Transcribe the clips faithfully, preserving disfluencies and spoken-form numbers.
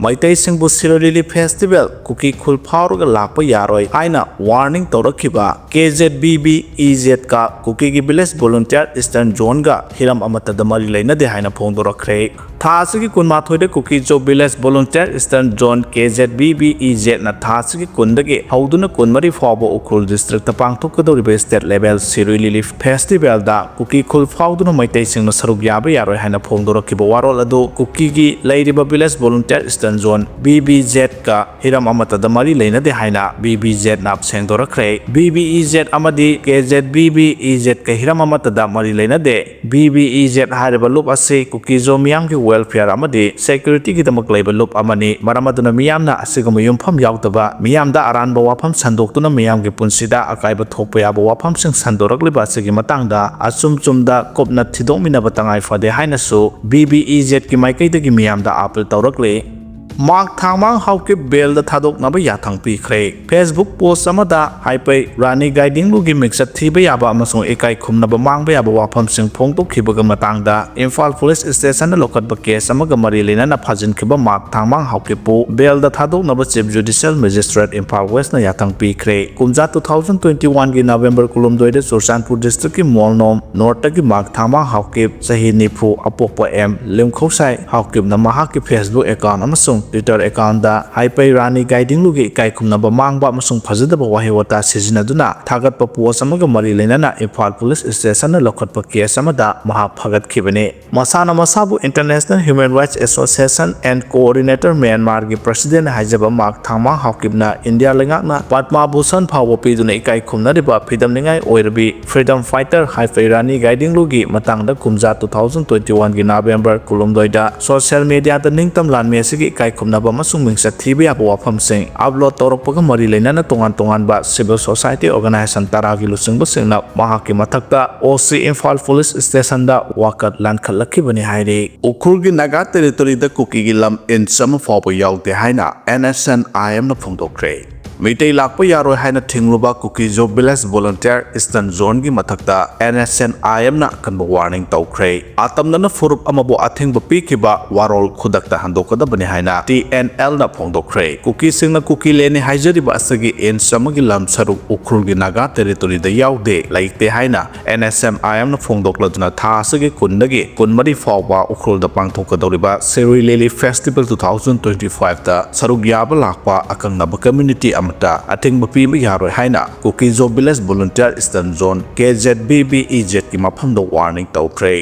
ꯃꯩꯇꯩꯁꯤꯡꯕꯨ ꯁꯤꯔꯣꯏ ꯂꯤꯂꯤ festival ꯀꯨꯀꯤ ꯈꯨꯜ ꯐꯥꯎꯔꯒ ꯂꯥꯛꯄ ꯌꯥꯔꯣꯏ ꯍꯥꯏꯅ ꯋꯥꯔꯅꯤꯡ ꯇꯧꯔꯛꯈꯤꯕ K Z B B E ꯖꯦꯠꯀ ꯀꯨꯀꯤꯒꯤ ꯚꯤꯂꯦꯖ ꯚꯣꯂꯨꯟꯇꯤꯌꯔ ꯏꯁꯇꯔꯟ ꯖꯣꯟꯒ ꯍꯤꯔꯝ ꯑꯃꯠꯇꯗ ꯃꯔꯤ ꯂꯩꯅꯗꯦ ꯍꯥꯏꯅ ꯐꯣꯡꯗꯣꯔꯛꯈ꯭ꯔꯦ꯫ ꯊꯥ ꯑꯁꯤꯒꯤ ꯀꯨꯟꯃꯥꯊꯣꯏꯗ Kuki Zo village volunteer eastern zone K Z B B E ꯖꯦꯠꯅ ꯊꯥ ꯑꯁꯤꯒꯤ ꯀꯨꯟꯗꯒꯤ ꯍꯧꯗꯨꯅ ꯀꯨꯟꯃꯔꯤ ꯐꯥꯎꯕ ꯎꯈ꯭ꯔꯨꯜ ꯗꯤꯁꯇ꯭ꯔꯤꯛꯇ ꯄꯥꯡꯊꯣꯛꯀꯗꯧꯔꯤꯕ ꯁ꯭ꯇꯦꯠ ꯂꯦꯚꯦꯜ ꯁꯤꯔꯨꯏ ꯂꯤꯂꯤ ꯐꯦꯁꯇꯤꯚꯦꯜꯗ ꯀꯨꯀꯤ ꯈꯨꯜ ꯐꯥꯎꯗꯨꯅ ꯃꯩꯇꯩꯁꯤꯡꯅ ꯁꯔꯨꯛ ꯌꯥꯕ ꯌꯥꯔꯣꯏ ꯍꯥꯏꯅ ꯐꯣꯡꯗꯣꯔꯛꯈꯤꯕ ꯋꯥꯔꯣꯜ ꯑꯗꯨ ꯀꯨꯀꯤꯒꯤ ꯂꯩꯔꯤꯕ village volunteer eastern zone B B ꯖꯦꯠꯀ ꯍꯤꯔꯝ ꯑꯃꯠꯇꯗ ꯃꯔꯤ ꯂꯩꯅꯗꯦ ꯍꯥꯏꯅ ꯕꯤ ꯕꯤ ꯖꯦꯠꯅ ꯁꯦꯡꯗꯣꯔꯛꯈ꯭ꯔꯦ꯫ ꯕꯤ ꯕꯤ ꯏ ꯖꯦꯠ ꯑꯃꯗꯤ K Z B B E ꯖꯦꯠꯀ ꯍꯤꯔꯝ ꯑꯃꯠꯇꯗ ꯃꯔꯤ ꯂꯩꯅꯗꯦ꯫ ꯕꯤ ꯕꯤ ꯏ ꯖꯦꯠ ꯍꯥꯏꯔꯤꯕ ꯂꯨꯞ ꯑꯁꯤ ꯀꯨꯀꯤꯖꯣ ꯃꯤꯌꯥꯝꯒꯤ ꯋꯦꯜꯐꯤꯌꯔ ꯑꯃꯗꯤ ꯁꯦꯀ꯭ꯌꯨꯔꯤꯇꯤꯒꯤꯗꯃꯛ ꯂꯩꯕ ꯂꯨꯞ ꯑꯃꯅꯤ꯫ ꯃꯔꯝ ꯑꯗꯨꯅ ꯃꯤꯌꯥꯝꯅ ꯑꯁꯤꯒꯨꯝꯕ ꯌꯨꯝꯐꯝ ꯌꯥꯎꯗꯕ, ꯃꯤꯌꯥꯝꯗ ꯑꯔꯥꯟꯕ ꯋꯥꯐꯝ ꯁꯟꯗꯣꯛꯇꯨꯅ ꯃꯤꯌꯥꯝꯒꯤ ꯄꯨꯟꯁꯤꯗ ꯑꯀꯥꯏꯕ ꯊꯣꯛꯄ ꯌꯥꯕ ꯋꯥꯐꯝꯁꯤꯡ ꯁꯟꯗꯣꯔꯛꯂꯤꯕ ꯑꯁꯤꯒꯤ ꯃꯇꯥꯡꯗ ꯑꯆꯨꯝ ꯆꯨꯝꯗ ꯀꯨꯞꯅ ꯊꯤꯗꯣꯛꯃꯤꯟꯅꯕ ꯇꯉꯥꯏ ꯐꯗꯦ ꯍꯥꯏꯅꯁꯨ ꯕꯤ ꯕꯤ ꯏ ꯖꯦꯠꯀꯤ ꯃꯥꯏꯀꯩꯗꯒꯤ ꯃꯤꯌꯥꯝꯗ ꯑꯥꯄꯤꯜ ꯇꯧꯔꯛꯂꯤ꯫ ꯃꯥꯔꯛ ꯊꯥꯡꯃꯥꯡ ꯍꯥꯎꯀꯤꯞ ꯕꯦꯜꯗ ꯊꯥꯗꯣꯛꯅꯕ ꯌꯥꯊꯪ ꯄꯤꯈ꯭ꯔꯦ꯫ ꯐꯦꯁꯕꯨꯛ ꯄꯣꯁ ꯑꯃꯗ ꯍꯥꯏꯄꯩ ꯔꯥꯅꯤ ꯒꯥꯏꯗꯤꯡꯂꯨꯒꯤ ꯃꯤꯡꯆꯠ ꯊꯤꯕ ꯌꯥꯕ ꯑꯃꯁꯨꯡ ꯏꯀꯥꯏ ꯈꯨꯝꯅꯕ ꯃꯥꯡꯕ ꯌꯥꯕ ꯋꯥꯐꯝꯁꯤꯡ ꯐꯣꯡꯗꯣꯛꯈꯤꯕꯒ ꯃꯇꯥꯡꯗ ꯏꯝꯐꯥꯜ ꯄꯨꯂꯤꯁ ꯁ꯭ꯇꯦꯁꯟꯅ ꯂꯧꯈꯠꯄ ꯀꯦꯁ ꯑꯃꯒ ꯃꯔꯤ ꯂꯩꯅꯅ ꯐꯥꯖꯤꯟꯈꯤꯕ ꯃꯥꯔꯛ ꯊꯥꯡꯃꯥꯡ ꯍꯥꯎꯀꯤꯞꯄꯨ ꯕꯦꯜꯗ ꯊꯥꯗꯣꯛꯅꯕ ꯆꯤꯐ ꯖꯨꯗꯤꯁꯤꯌꯦꯜ ꯃꯦꯖꯤꯁꯇ꯭ꯔꯦꯠ ꯏꯝꯐꯥꯜ ꯋꯦꯁꯅ ꯌꯥꯊꯪ ꯄꯤꯈ꯭ꯔꯦ꯫ ꯀꯨꯝꯖꯥ two thousand twenty one ꯒꯤ ꯅꯕꯦꯝꯕꯔ ꯀꯨꯟꯍꯨꯝꯗꯣꯏꯗ ꯆꯨꯔꯆꯥꯟꯄꯨꯔ ꯗꯤꯁꯇ꯭ꯔꯤꯛꯀꯤ ꯃꯣꯜꯅꯣꯝ ꯅꯣꯔꯠꯇꯒꯤ ꯃꯥꯔꯛ ꯊꯥꯡꯃꯥꯡ ꯍꯥꯎꯀꯤꯞ, ꯆꯍꯤ ꯅꯤꯐꯨ, ꯑꯄꯣꯛꯄ ꯑꯦꯝ ꯂꯤꯝꯈꯧꯁꯥꯏ ꯍꯥꯎꯀꯤꯞꯅ ꯃꯍꯥꯛꯀꯤ ꯐꯦꯁꯕꯨꯛ ꯑꯦꯀꯥꯎꯟ ꯑꯃꯁꯨꯡ ꯇ꯭ꯋꯤꯇꯔ ꯑꯦꯀꯥꯎꯟꯗ ꯍꯥꯏꯄꯩ ꯔꯥꯅꯤ ꯒꯥꯏꯗꯤꯡꯂꯨꯒꯤ ꯏꯀꯥꯏ ꯈꯨꯝꯅꯕ ꯃꯥꯡꯕ ꯑꯃꯁꯨꯡ ꯐꯖꯗꯕ ꯋꯥꯍꯩ ꯋꯥꯇꯥ ꯁꯤꯖꯤꯟꯅꯗꯨꯅ ꯊꯥꯒꯠꯄ ꯄꯣꯁ ꯑꯃꯒ ꯃꯔꯤ ꯂꯩꯅꯅ ꯏꯝꯐꯥꯜ ꯄꯨꯂꯤꯁ ꯁ꯭ꯇꯦꯁꯟꯅ ꯂꯧꯈꯠꯄ ꯀꯦꯁ ꯑꯃꯗ ꯃꯍꯥꯛ ꯐꯒꯠꯈꯤꯕꯅꯤ꯫ ꯃꯁꯥꯅ ꯃꯁꯥꯕꯨ International Human Rights Association and Coordinator ꯃ꯭ꯌꯥꯟꯃꯥꯔꯒꯤ ꯄ꯭ꯔꯁꯤꯗꯦꯟꯠ ꯍꯥꯏꯖꯕ ꯃꯥꯔꯛ ꯊꯥꯡꯃꯥꯡ ꯍꯥꯎꯀꯤꯞꯅ ꯏꯟꯗꯤꯌꯥ ꯂꯩꯉꯥꯛꯅ ꯄꯗꯃ ꯚꯨꯁꯟ ꯐꯥꯎꯕ ꯄꯤꯗꯨꯅ ꯏꯀꯥꯏ ꯈꯨꯝꯅꯔꯤꯕ ꯐꯤꯗꯝꯅꯤꯉꯥꯏ ꯑꯣꯏꯔꯕꯤ ꯐ꯭ꯔꯤꯗꯝ ꯐꯥꯏꯇꯔ ꯍꯥꯏꯐꯩ ꯔꯥꯅꯤ ꯒꯥꯏꯗꯤꯡꯂꯨꯒꯤ ꯃꯇꯥꯡꯗ ꯀꯨꯝꯖꯥ two thousand twenty one ꯒꯤ ꯅꯕꯦꯝꯕꯔ ꯀꯨꯟꯍꯨꯝꯗꯣꯏꯗ ꯁꯣꯁꯤꯌꯦꯜ ꯃꯤꯗꯤꯌꯥꯗ ꯅꯤꯡꯇꯝ ꯂꯥꯟꯃꯤ ꯑꯁꯤꯒꯤ ꯏꯀꯥꯏ ꯈꯨꯝꯅꯕ ꯑꯃꯁꯨꯡ ꯃꯤꯡꯆꯠ ꯊꯤꯕ ꯌꯥꯕ ꯋꯥꯐꯝꯁꯤꯡ ꯑꯞꯂꯣꯗ ꯇꯧꯔꯛꯄꯒ ꯃꯔꯤ ꯂꯩꯅꯅ ꯇꯣꯉꯥꯟ ꯇꯣꯉꯥꯟꯕ ꯁꯤꯚꯤꯜ ꯁꯣꯁꯥꯏꯇꯤ ꯑꯣꯔꯒꯅꯥꯏꯖꯦꯁꯟ ꯇꯔꯥꯒꯤ ꯂꯨꯆꯤꯡꯕꯁꯤꯡꯅ ꯃꯍꯥꯛꯀꯤ ꯃꯊꯛꯇ ꯑꯣ ꯁꯤ ꯏꯝꯐꯥꯜ ꯄꯨꯂꯤꯁ ꯁ꯭ꯇꯦꯁꯟꯗ ꯋꯥꯀꯠ ꯂꯥꯟꯈꯠꯂꯛꯈꯤꯕꯅꯤ ꯍꯥꯏꯔꯤ꯫ ꯎꯈ꯭ꯔꯨꯜꯒꯤ ꯅꯥꯒꯥ ꯇꯦꯔꯤꯇꯣꯔꯤꯗ ꯀꯨꯀꯤꯒꯤ ꯂꯝ ꯏꯟꯆ ꯑꯃ ꯐꯥꯎꯕ ꯌꯥꯎꯗꯦ ꯍꯥꯏꯅ N S N I M ꯅ ꯐꯣꯡꯗꯣꯛꯈ꯭ꯔꯦ꯫ ꯃꯤꯇꯩ ꯂꯥꯛꯄ ꯌꯥꯔꯣꯏ ꯍꯥꯏꯅ ꯊꯤꯡꯂꯨꯕ ꯀꯨꯀꯤꯖꯣ ꯚꯤꯂꯦꯖ ꯚꯣꯂꯨꯟꯇꯤꯌꯔ ꯏꯁꯇꯔꯟ ꯖꯣꯟꯒꯤ ꯃꯊꯛꯇ ꯑꯦꯟ ꯑꯦꯁ ꯑꯦꯟ ꯑꯥꯏ ꯑꯦꯝꯅ ꯑꯀꯟꯕ ꯋꯥꯔꯅꯤꯡ ꯇꯧꯈ꯭ꯔꯦ꯫ ꯑꯇꯝꯅꯅ ꯐꯨꯔꯨꯞ ꯑꯃꯕꯨ ꯑꯊꯤꯡꯕ ꯄꯤꯈꯤꯕ ꯋꯥꯔꯣꯜ ꯈꯨꯗꯛꯇ ꯍꯟꯗꯣꯛꯀꯗꯕꯅꯤ ꯍꯥꯏꯅ ꯇꯤ ꯑꯦꯟ ꯑꯦꯜꯅ ꯐꯣꯡꯗꯣꯛꯈ꯭ꯔꯦ꯫ ꯀꯨꯀꯤꯁꯤꯡꯅ ꯀꯨꯀꯤꯂꯦꯟꯅꯤ ꯍꯥꯏꯖꯔꯤꯕ ꯑꯁꯤꯒꯤ ꯏꯟꯆ ꯑꯃꯒꯤ ꯂꯝ ꯁꯔꯨꯛ ꯎꯈ꯭ꯔꯨꯜꯒꯤ ꯅꯥꯒꯥ ꯇꯦꯔꯤꯇꯣꯔꯤꯗ ꯌꯥꯎꯗꯦ, ꯂꯩꯇꯦ ꯍꯥꯏꯅ ꯑꯦꯟ ꯑꯦꯁ ꯑꯦꯟ ꯑꯥꯏ ꯑꯦꯝꯅ ꯐꯣꯡꯗꯣꯛꯂꯗꯨꯅ ꯊꯥ ꯑꯁꯤꯒꯤ ꯀꯨꯟꯗꯒꯤ ꯀꯨꯟꯃꯔꯤ ꯐꯥꯎꯕ ꯎꯈ꯭ꯔꯨꯜꯗ ꯄꯥꯡꯊꯣꯛꯀꯗꯧꯔꯤꯕ ꯁꯤꯔꯨꯏ ꯂꯤꯂꯤ ꯐꯦꯁꯇꯤꯚꯦꯜ ꯇꯨ ꯊꯥꯎꯖꯟ ꯇ꯭ꯋꯦꯟꯇꯤ ꯐꯥꯏꯚꯇ ꯁꯔꯨꯛ ꯌꯥꯕ ꯂꯥꯛꯄ ꯑꯀꯛꯅꯕ ꯀꯝꯃ꯭ꯌꯨꯅꯤꯇꯤ ꯑꯃꯠꯇ ꯑꯊꯤꯡꯕ ꯄꯤꯕ ꯌꯥꯔꯣꯏ ꯍꯥꯏꯅ ꯀꯨꯀꯤꯖꯣ village volunteer eastern zone, K Z V V E ꯖꯦꯠꯀꯤ ꯃꯐꯝꯗ ꯋꯥꯔꯅꯤꯡ ꯇꯧꯈ꯭ꯔꯦ꯫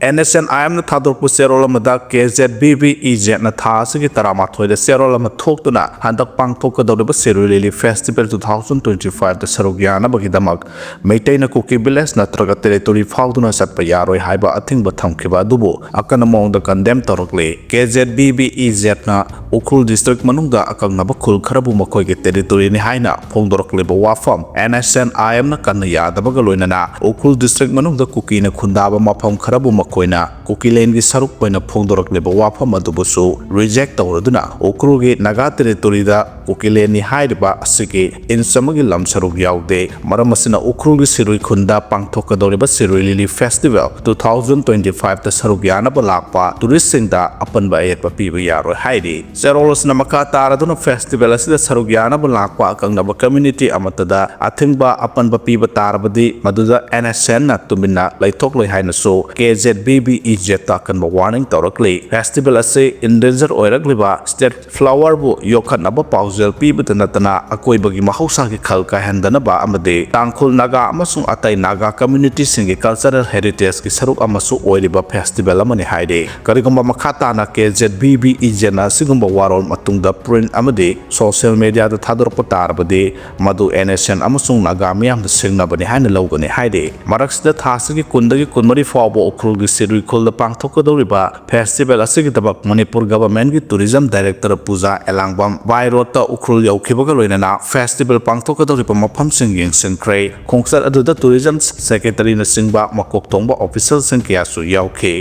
ꯑꯦꯟ ꯑꯦꯁ ꯑꯦꯟ ꯑꯥꯏ ꯑꯦꯝꯅ ꯊꯥꯗꯣꯔꯛꯄ ꯆꯦꯔꯣꯜ ꯑꯃꯗ ꯀꯦ ꯖꯦꯠ ꯚꯤ ꯚꯤ ꯏ ꯖꯦꯠꯅ ꯊꯥ ꯑꯁꯤꯒꯤ ꯇꯔꯥꯃꯥꯊꯣꯏꯗ ꯆꯦꯔꯣꯜ ꯑꯃ ꯊꯣꯛꯇꯨꯅ ꯍꯟꯗꯛ ꯄꯥꯡꯊꯣꯛꯀꯗꯧꯔꯤꯕ ꯁꯤꯔꯨꯏ ꯂꯤꯂꯤ ꯐꯦꯁꯇꯤꯚꯦꯜ ꯇꯨ ꯊꯥꯎꯖꯟ ꯇ꯭ꯋꯦꯟꯇꯤ ꯐꯥꯏꯚꯇ ꯁꯔꯨꯛ ꯌꯥꯅꯕꯒꯤꯗꯃꯛ ꯃꯩꯇꯩꯅ ꯀꯨꯀꯤ ꯚꯤꯂꯦꯖ ꯅꯠꯇ꯭ꯔꯒ ꯇꯦꯔꯤꯇꯣꯔꯤ ꯐꯥꯎꯗꯨꯅ ꯆꯠꯄ ꯌꯥꯔꯣꯏ ꯍꯥꯏꯕ ꯑꯊꯤꯡꯕ ꯊꯝꯈꯤꯕ ꯑꯗꯨꯕꯨ ꯑꯀꯟꯕ ꯃꯑꯣꯡꯗ ꯀꯟꯗꯦꯝ ꯇꯧꯔꯛꯂꯤ꯫ ꯀꯦ Z V V E ꯖꯦꯠꯅ Ukhrul district ꯃꯅꯨꯡꯗ ꯑꯀꯛꯅꯕ ꯈꯨꯜ ꯈꯔꯕꯨ ꯃꯈꯣꯏꯒꯤ ꯇꯦꯔꯤꯇꯣꯔꯤꯅꯤ ꯍꯥꯏꯅ ꯐꯣꯡꯗꯣꯔꯛꯂꯤꯕ ꯋꯥꯐꯝ ꯑꯦꯟ ꯑꯦꯁ ꯑꯦꯟ ꯑꯥꯏ ꯑꯦꯝꯅ ꯀꯟꯅ ꯌꯥꯗꯕꯒ ꯂꯣꯏꯅꯅ ꯎꯈ꯭ꯔꯨꯜ ꯗꯤꯁꯇ꯭ꯔꯤꯛ ꯃꯅꯨꯡꯗ ꯀꯨꯀꯤꯅ ꯈꯨꯟꯗꯥꯕ ꯃꯐꯝ ꯈꯔꯕꯨ ꯃꯈꯣꯏꯅ ꯀꯨꯀꯤꯂꯦꯟꯒꯤ ꯁꯔꯨꯛ ꯑꯣꯏꯅ ꯐꯣꯡꯗꯣꯔꯛꯂꯤꯕ ꯋꯥꯐꯝ ꯑꯗꯨꯕꯨꯁꯨ ꯔꯤꯖꯦꯛ ꯇꯧꯔꯗꯨꯅ ꯎꯈ꯭ꯔꯨꯜꯒꯤ ꯅꯥꯒꯥ ꯇꯦꯔꯤꯇꯣꯔꯤꯗ ꯀꯨꯀꯤꯂꯦꯟꯅꯤ ꯍꯥꯏꯔꯤꯕ ꯑꯁꯤꯒꯤ ꯏꯟꯆ ꯑꯃꯒꯤ ꯂꯝ ꯁꯔꯨꯛ ꯌꯥꯎꯗꯦ꯫ ꯃꯔꯝ ꯑꯁꯤꯅ ꯎꯈ꯭ꯔꯨꯜꯒꯤ ꯁꯤꯔꯨꯏ ꯈꯨꯟꯗ ꯄꯥꯡꯊꯣꯛꯀꯗꯧꯔꯤꯕ ꯁꯤꯔꯨꯏ ꯂꯤꯂꯤ ꯐꯦꯁꯇꯤꯚꯦꯜ ꯇꯨ ꯊꯥꯎꯖꯟ ꯇ꯭ꯋꯦꯟꯇꯤ ꯐꯥꯏꯚꯇ ꯁꯔꯨꯛ ꯌꯥꯅꯕ ꯂꯥꯛꯄ ꯇꯨꯔꯤꯁꯁꯤꯡꯗ ꯑꯄꯟꯕ ꯑꯌꯦꯠꯄ ꯄꯤꯕ ꯌꯥꯔꯣꯏ ꯍꯥꯏꯔꯤ꯫ ꯆꯦꯔꯣꯜ ꯑꯁꯤꯅ ꯃꯈꯥ ꯇꯥꯔꯗꯨꯅ ꯐꯦꯁꯇꯤꯚꯦꯜ ꯑꯁꯤꯗ ꯁꯔꯨꯛ ꯌꯥꯅꯕ ꯂꯥꯛꯄ ꯑꯀꯛꯅꯕ ꯀꯝꯃ꯭ꯌꯨꯅꯤꯇꯤ ꯑꯃꯠꯇꯗ ꯑꯊꯤꯡꯕ ꯑꯄꯟꯕ ꯄꯤꯕ ꯇꯥꯔꯕꯗꯤ ꯃꯗꯨꯗ ꯑꯦꯟ ꯑꯦꯁ ꯑꯦꯟꯅ ꯇꯨꯃꯤꯟꯅ ꯂꯩꯊꯣꯛꯂꯣꯏ ꯍꯥꯏꯅꯁꯨ ꯀꯦ ꯖꯦꯠ ꯚꯤ ꯚꯤ ꯏ ꯖꯦꯠꯇ ꯑꯀꯟꯕ ꯋꯥꯔꯅꯤꯡ ꯇꯧꯔꯛꯂꯤ꯫ ꯐꯦꯁꯇꯤꯚꯦꯜ ꯑꯁꯤ ꯏꯟꯗꯦꯟꯖꯔ ꯑꯣꯏꯔꯛꯂꯤꯕ ꯁ꯭ꯇꯦꯠ ꯐ꯭ꯂꯥꯋꯔꯕꯨ ꯌꯣꯛꯈꯠꯅꯕ ꯄꯥꯎꯖꯦꯜ ꯄꯤꯕꯇ ꯅꯠꯇꯅ ꯑꯀꯣꯏꯕꯒꯤ ꯃꯍꯧꯁꯥꯒꯤ ꯈꯜ ꯀꯥꯏꯍꯟꯗꯅꯕ ꯑꯃꯗꯤ ꯇꯥꯡꯈꯨꯜ, ꯅꯥꯒꯥ ꯑꯃꯁꯨꯡ ꯑꯇꯩ ꯅꯥꯒꯥ ꯀꯝꯃ꯭ꯌꯨꯅꯤꯇꯤꯁꯤꯡꯒꯤ ꯀꯜꯆꯔꯦꯜ ꯍꯦꯔꯤꯇꯦꯖꯀꯤ ꯁꯔꯨꯛ ꯑꯃꯁꯨ ꯑꯣꯏꯔꯤꯕ ꯐꯦꯁꯇꯤꯚꯦꯜ ꯑꯃꯅꯤ ꯍꯥꯏꯔꯤ꯫ ꯀꯔꯤꯒꯨꯝꯕ ꯃꯈꯥ ꯇꯥꯅ ꯀꯦ ꯖꯦꯠ ꯚꯤ ꯚꯤ ꯏ ꯖꯦꯠꯅ ꯑꯁꯤꯒꯨꯝꯕ ꯋꯥꯔꯣꯜ ꯃꯇꯨꯡꯗ ꯄ꯭ꯔꯤꯟꯠ ꯑꯃꯗꯤ ꯁꯣꯁꯤꯌꯦꯜ ꯃꯦꯗꯤꯌꯥꯗ ꯊꯥꯗꯣꯔꯛꯄ ꯇꯥꯔꯕꯗꯤ ꯃꯗꯨ ꯑꯦꯟ ꯑꯦꯁ ꯑꯦꯟ ꯑꯃꯁꯨꯡ ꯅꯥꯒꯥ ꯃꯤꯌꯥꯝꯗ ꯁꯤꯡꯅꯕꯅꯤ ꯍꯥꯏꯅ ꯂꯧꯒꯅꯤ ꯍꯥꯏꯔꯤ꯫ ꯃꯔꯛꯁꯤꯗ ꯊꯥ ꯑꯁꯤꯒꯤ ꯀꯨꯟꯗꯒꯤ ꯀꯨꯟꯃꯔꯤ ꯐꯥꯎꯕ ꯎꯈ꯭ꯔꯨꯜꯒꯤ ꯁꯤꯔꯨꯏ ꯈꯨꯜꯗ ꯄꯥꯡꯊꯣꯛꯀꯗꯧꯔꯤꯕ ꯐꯦꯁꯇꯤꯚꯦꯜ ꯑꯁꯤꯒꯤꯗꯃꯛ ꯃꯅꯤꯄꯨꯔ ꯒꯚꯔꯟꯃꯦꯟꯠꯀꯤ ꯇꯨꯔꯤꯖꯝ ꯗꯥꯏꯔꯦꯛꯇꯔ ꯄꯨꯖꯥ ꯑꯦꯂꯥꯡꯕꯝ ꯕꯥꯏ ꯔꯣꯗꯇ ꯎꯈ꯭ꯔꯨꯜ ꯌꯧꯈꯤꯕꯒ ꯂꯣꯏꯅꯅ ꯐꯦꯁꯇꯤꯚꯦꯜ ꯄꯥꯡꯊꯣꯛꯀꯗꯧꯔꯤꯕ ꯃꯐꯝꯁꯤꯡ ꯌꯦꯡꯁꯤꯟꯈ꯭ꯔꯦ꯫ ꯈꯣꯡꯆꯠ ꯑꯗꯨꯗ ꯇꯨꯔꯤꯖꯝ ꯁꯦꯀ꯭ꯔꯦꯇꯔꯤꯅꯆꯤꯡꯕ ꯃꯀꯣꯛ ꯊꯣꯡꯕ ꯑꯣꯐꯤꯁꯦꯜꯁꯤꯡ ꯀꯌꯥꯁꯨ ꯌꯥꯎꯈꯤ꯫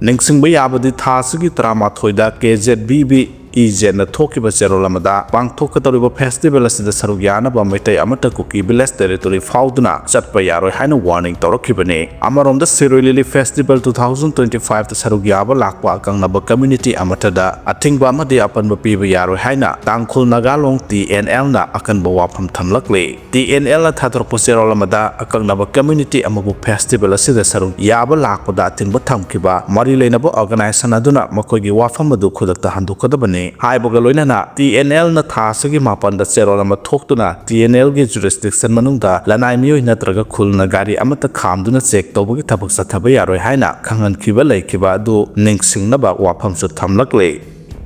ꯅꯤꯡꯁꯤꯡꯕ ꯌꯥꯕꯗꯤ ꯊꯥ ꯑꯁꯤꯒꯤ ꯇꯔꯥꯃꯥꯊꯣꯏꯗ ꯀꯦ ꯖꯦꯠ ꯚꯤ ꯚꯤ ꯏ ꯖꯦꯟꯅ ꯊꯣꯛꯈꯤꯕ ꯆꯦꯔꯣꯜ ꯑꯃꯗ, ꯄꯥꯡꯊꯣꯛꯀꯗꯧꯔꯤꯕ festival ꯑꯁꯤꯗ ꯁꯔꯨꯛ ꯌꯥꯅꯕ ꯃꯩꯇꯩ ꯑꯃꯠꯇ ꯀꯨꯀꯤ village territory ꯐꯥꯎꯗꯨꯅ ꯆꯠꯄ ꯌꯥꯔꯣꯏ ꯍꯥꯏꯅ warning ꯇꯧꯔꯛꯈꯤꯕꯅꯤ꯫ ꯑꯃꯔꯣꯝꯗ, ꯁꯤꯔꯣꯏ ꯂꯤꯂꯤ festival two thousand twenty five ꯇ ꯁꯔꯨꯛ ꯌꯥꯕ ꯂꯥꯛꯄ ꯑꯀꯛꯅꯕ community ꯑꯃꯠꯇꯗ ꯑꯊꯤꯡꯕ ꯑꯃꯗꯤ ꯑꯄꯟꯕ ꯄꯤꯕ ꯌꯥꯔꯣꯏ ꯍꯥꯏꯅ ꯇꯥꯡꯈꯨꯜ ꯅꯥꯒꯥ ꯂꯣꯡ T N L ꯅ ꯑꯀꯟꯕ ꯋꯥꯐꯝ ꯊꯝꯂꯛꯂꯤ꯫ T N L ꯅ ꯊꯥꯗꯣꯔꯛꯄ ꯆꯦꯔꯣꯜ ꯑꯃꯗ, ꯑꯀꯛꯅꯕ community ꯑꯃꯕꯨ festival ꯑꯁꯤꯗ ꯁꯔꯨꯛ ꯌꯥꯕ ꯂꯥꯛꯄꯗ ꯑꯊꯤꯡꯕ ꯊꯝꯈꯤꯕ ꯃꯔꯤ ꯂꯩꯅꯕ organization ꯑꯗꯨꯅ ꯃꯈꯣꯏꯒꯤ ꯋꯥꯐꯝ ꯑꯗꯨ ꯈꯨꯗꯛꯇ ꯍꯟꯗꯣꯛꯀꯗꯕꯅꯤ ꯍꯥꯏꯕꯒ ꯂꯣꯏꯅꯅ, T N L ꯅ ꯊꯥ ꯑꯁꯤꯒꯤ ꯃꯥꯄꯟꯗ ꯆꯦꯔꯣꯜ ꯑꯃ ꯊꯣꯛꯇꯨꯅ T N L ꯒꯤ jurisdiction ꯃꯅꯨꯡꯗ ꯂꯅꯥꯏ ꯃꯤꯑꯣꯏ ꯅꯠꯇ꯭ꯔꯒ ꯈꯨꯜꯅ ꯒꯥꯔꯤ ꯑꯃꯠꯇ ꯈꯥꯝꯗꯨꯅ check ꯇꯧꯕꯒꯤ ꯊꯕꯛ ꯆꯠꯊꯕ ꯌꯥꯔꯣꯏ ꯍꯥꯏꯅ ꯈꯪꯍꯟꯈꯤꯕ ꯂꯩꯈꯤꯕ ꯑꯗꯨ ꯅꯤꯡꯁꯤꯡꯅꯕ ꯋꯥꯐꯝꯁꯨ ꯊꯝꯂꯛꯂꯤ꯫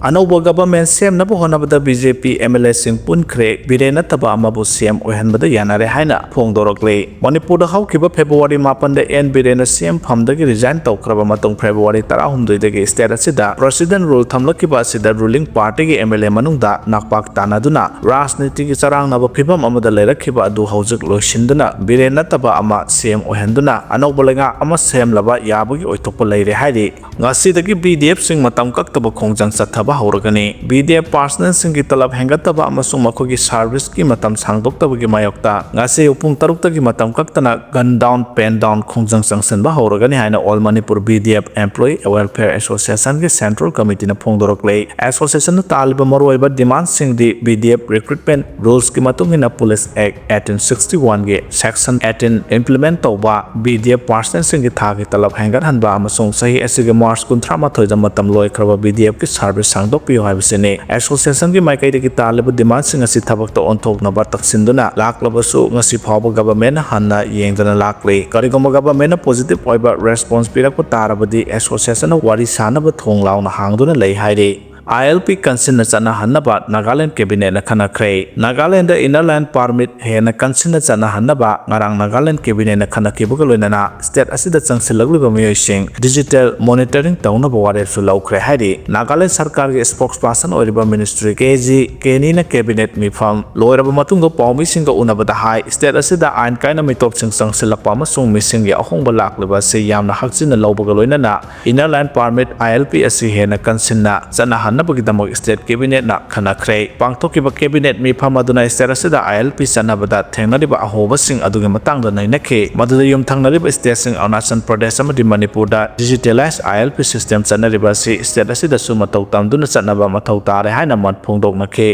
ꯑꯅꯧꯕ government ꯁꯦꯝꯅꯕ ꯍꯣꯠꯅꯕꯗ B J P M L A ꯁꯤꯡ ꯄꯨꯟꯈ꯭ꯔꯦ, ꯕꯤꯔꯦꯟ ꯅꯠꯇꯕ ꯑꯃꯕꯨ C M ꯑꯣꯏꯍꯟꯕꯗ ꯌꯥꯅꯔꯦ ꯍꯥꯏꯅ ꯐꯣꯡꯗꯣꯔꯛꯂꯤ꯫ ꯃꯅꯤꯄꯨꯔꯗ ꯍꯧꯈꯤꯕ February ꯃꯥꯄꯟꯗ N ꯕꯤꯔꯦꯟꯅ C M ꯐꯝꯗꯒꯤ resign ꯇꯧꯈ꯭ꯔꯕ ꯃꯇꯨꯡ, February ꯇꯔꯥꯍꯨꯝꯗꯣꯏꯗꯒꯤ state ꯑꯁꯤꯗ president rule ꯊꯝꯂꯛꯈꯤꯕ ꯑꯁꯤꯗ ruling party ꯒꯤ M L A ꯃꯅꯨꯡꯗ ꯅꯥꯛꯄꯥꯛ ꯇꯥꯟꯅꯗꯨꯅ ꯔꯥꯖꯅꯤꯇꯤꯒꯤ ꯆꯔꯥꯡꯅꯕ ꯐꯤꯚꯝ ꯑꯃꯗ ꯂꯩꯔꯛꯈꯤꯕ ꯑꯗꯨ ꯍꯧꯖꯤꯛ ꯂꯣꯏꯁꯤꯟꯗꯨꯅ, ꯕꯤꯔꯦꯟ ꯅꯠꯇꯕ ꯑꯃ C M ꯑꯣꯏꯍꯟꯗꯨꯅ ꯑꯅꯧꯕ ꯂꯩꯉꯥꯛ ꯑꯃ ꯁꯦꯝꯂꯕ ꯌꯥꯕꯒꯤ ꯑꯣꯏꯊꯣꯛꯄ ꯂꯩꯔꯦ ꯍꯥꯏꯔꯤ꯫ ꯉꯁꯤꯗꯒꯤ B D F ꯁꯤꯡ ꯃꯇꯝ ꯀꯛꯇꯕ ꯈꯣꯡꯖꯪ ꯆꯠꯊꯕ ꯍꯧꯔꯒꯅꯤ꯫ B D F personnel ꯁꯤꯡꯒꯤ ꯇꯂꯕ ꯍꯦꯟꯒꯠꯇꯕ ꯑꯃꯁꯨꯡ ꯃꯈꯣꯏꯒꯤ service ꯀꯤ ꯃꯇꯝ ꯁꯥꯡꯗꯣꯛꯇꯕꯒꯤ ꯃꯥꯌꯣꯛꯇ ꯉꯁꯤ ꯑꯌꯨꯛ ꯄꯨꯡ ꯇꯔꯨꯛꯇꯒꯤ ꯃꯇꯝ ꯀꯛꯇꯅ gun down, pen down ꯈꯣꯡꯖꯪ ꯆꯪꯁꯤꯟꯕ ꯍꯧꯔꯒꯅꯤ ꯍꯥꯏꯅ All Manipur B D F Employee Welfare Association ꯒꯤ central committee ꯅ ꯐꯣꯡꯗꯣꯔꯛꯂꯦ꯫ Association ꯅ ꯇꯥꯜꯂꯤꯕ ꯃꯔꯨꯑꯣꯏꯕ demand ꯁꯤꯡꯗꯤ B D F recruitment rules ꯀꯤ ꯃꯇꯨꯡ ꯏꯟꯅ Police Act eighteen sixty one ꯒꯤ section eighteen implement ꯇꯧꯕ, B D F personnel ꯁꯤꯡꯒꯤ ꯊꯥꯒꯤ ꯇꯂꯕ ꯍꯦꯟꯒꯠꯍꯟꯕ ꯑꯃꯁꯨꯡ ꯆꯍꯤ ꯑꯁꯤꯒꯤ March ꯀꯨꯟꯊ꯭ꯔꯥ ꯃꯥꯊꯣꯏꯗ ꯃꯇꯝ ꯂꯣꯏꯈ꯭ꯔꯕ B D F ꯀꯤ service ꯁꯥꯡꯗꯣꯛꯄꯤꯌꯨ ꯍꯥꯏꯕꯁꯤꯅꯤ꯫ Association ꯒꯤ ꯃꯥꯏꯀꯩꯗꯒꯤ ꯇꯥꯜꯂꯤꯕ demand ꯁꯤꯡ ꯑꯁꯤ ꯊꯕꯛꯇ ꯑꯣꯟꯊꯣꯛꯅꯕ ꯇꯛꯁꯤꯟꯗꯨꯅ ꯂꯥꯛꯂꯕꯁꯨ, ꯉꯁꯤ ꯐꯥꯎꯕ government ꯅ ꯍꯟꯅ ꯌꯦꯡꯗꯅ ꯂꯥꯛꯂꯤ꯫ ꯀꯔꯤꯒꯨꯝꯕ government ꯅ positive ꯑꯣꯏꯕ response ꯄꯤꯔꯛꯄ ꯇꯥꯔꯕꯗꯤ, association ꯅ ꯋꯥꯔꯤ ꯁꯥꯅꯕ ꯊꯣꯡ ꯂꯥꯎꯅ ꯍꯥꯡꯗꯨꯅ ꯂꯩ ꯍꯥꯏꯔꯤ꯫ I L P ꯀꯟꯁꯤꯟꯅ ꯆꯠꯅꯍꯟꯅꯕ Nagaland cabinet ꯅ ꯈꯟꯅꯈ꯭ꯔꯦ꯫ ꯅꯥꯒꯥꯂꯦꯟꯗ Inner Line Permit ꯍꯦꯟꯅ ꯀꯟꯁꯤꯟꯅ ꯆꯠꯅꯍꯟꯅꯕ ꯉꯔꯥꯡ ꯅꯥꯒꯥꯂꯦꯟ cabinet ꯅ ꯈꯟꯅꯈꯤꯕꯒ ꯂꯣꯏꯅꯅ state ꯑꯁꯤꯗ ꯆꯪꯁꯤꯜꯂꯛꯂꯤꯕ ꯃꯤꯑꯣꯏꯁꯤꯡ digital monitoring ꯇꯧꯅꯕ ꯋꯥꯔꯦꯞꯁꯨ ꯂꯧꯈ꯭ꯔꯦ ꯍꯥꯏꯔꯤ꯫ ꯅꯥꯒꯥꯂꯦꯟ ꯁꯔꯀꯥꯔꯒꯤ spokesperson ꯑꯣꯏꯔꯤꯕ Ministry K G Kenny ꯅ cabinet ꯃꯤꯐꯝ ꯂꯣꯏꯔꯕ ꯃꯇꯨꯡꯗ ꯄꯥꯎꯃꯤꯁꯤꯡꯒ ꯎꯅꯕꯗ ꯍꯥꯏ, state ꯑꯁꯤꯗ ꯑꯥꯏꯟ ꯀꯥꯏꯅ ꯃꯤꯇꯣꯞꯁꯤꯡ ꯆꯪꯁꯤꯜꯂꯛꯄ ꯑꯃꯁꯨꯡ ꯃꯤꯁꯤꯡꯒꯤ ꯑꯍꯣꯡꯕ ꯂꯥꯛꯂꯤꯕ ꯑꯁꯤ ꯌꯥꯝꯅ ꯍꯛꯆꯤꯟꯅ ꯂꯧꯕꯒ ꯂꯣꯏꯅꯅ Inner Line Permit, I L P, ꯑꯁꯤ ꯍꯦꯟꯅ ꯀꯟꯁꯤꯟꯅ ꯆꯠꯅꯍꯟ ꯅꯕꯒꯤꯗꯃꯛ state cabinet ꯅ ꯈꯟꯅꯈ꯭ꯔꯦ꯫ ꯄꯥꯡꯊꯣꯛꯈꯤꯕ cabinet ꯃꯤꯐꯝ ꯑꯗꯨꯅ state ꯑꯁꯤꯗ I L P ꯆꯠꯅꯕꯗ ꯊꯦꯡꯅꯔꯤꯕ ꯑꯍꯣꯕꯁꯤꯡ ꯑꯗꯨꯒꯤ ꯃꯇꯥꯡꯗ ꯅꯩꯅꯈꯤ꯫ ꯃꯗꯨꯗ ꯌꯨꯝꯊꯪꯅꯔꯤꯕ state ꯁꯤꯡ ꯑꯔꯨꯅꯥꯆꯜ ꯄ꯭ꯔꯗꯦꯁ ꯑꯃꯗꯤ ꯃꯅꯤꯄꯨꯔꯗ digitalized I L P system ꯆꯠꯅꯔꯤꯕ ꯑꯁꯤ state ꯑꯁꯤꯗꯁꯨ ꯃꯇꯧ ꯇꯝꯗꯨꯅ ꯆꯠꯅꯕ ꯃꯊꯧ ꯇꯥꯔꯦ ꯍꯥꯏꯅ ꯃꯣꯠ ꯐꯣꯡꯗꯣꯛꯅꯈꯤ꯫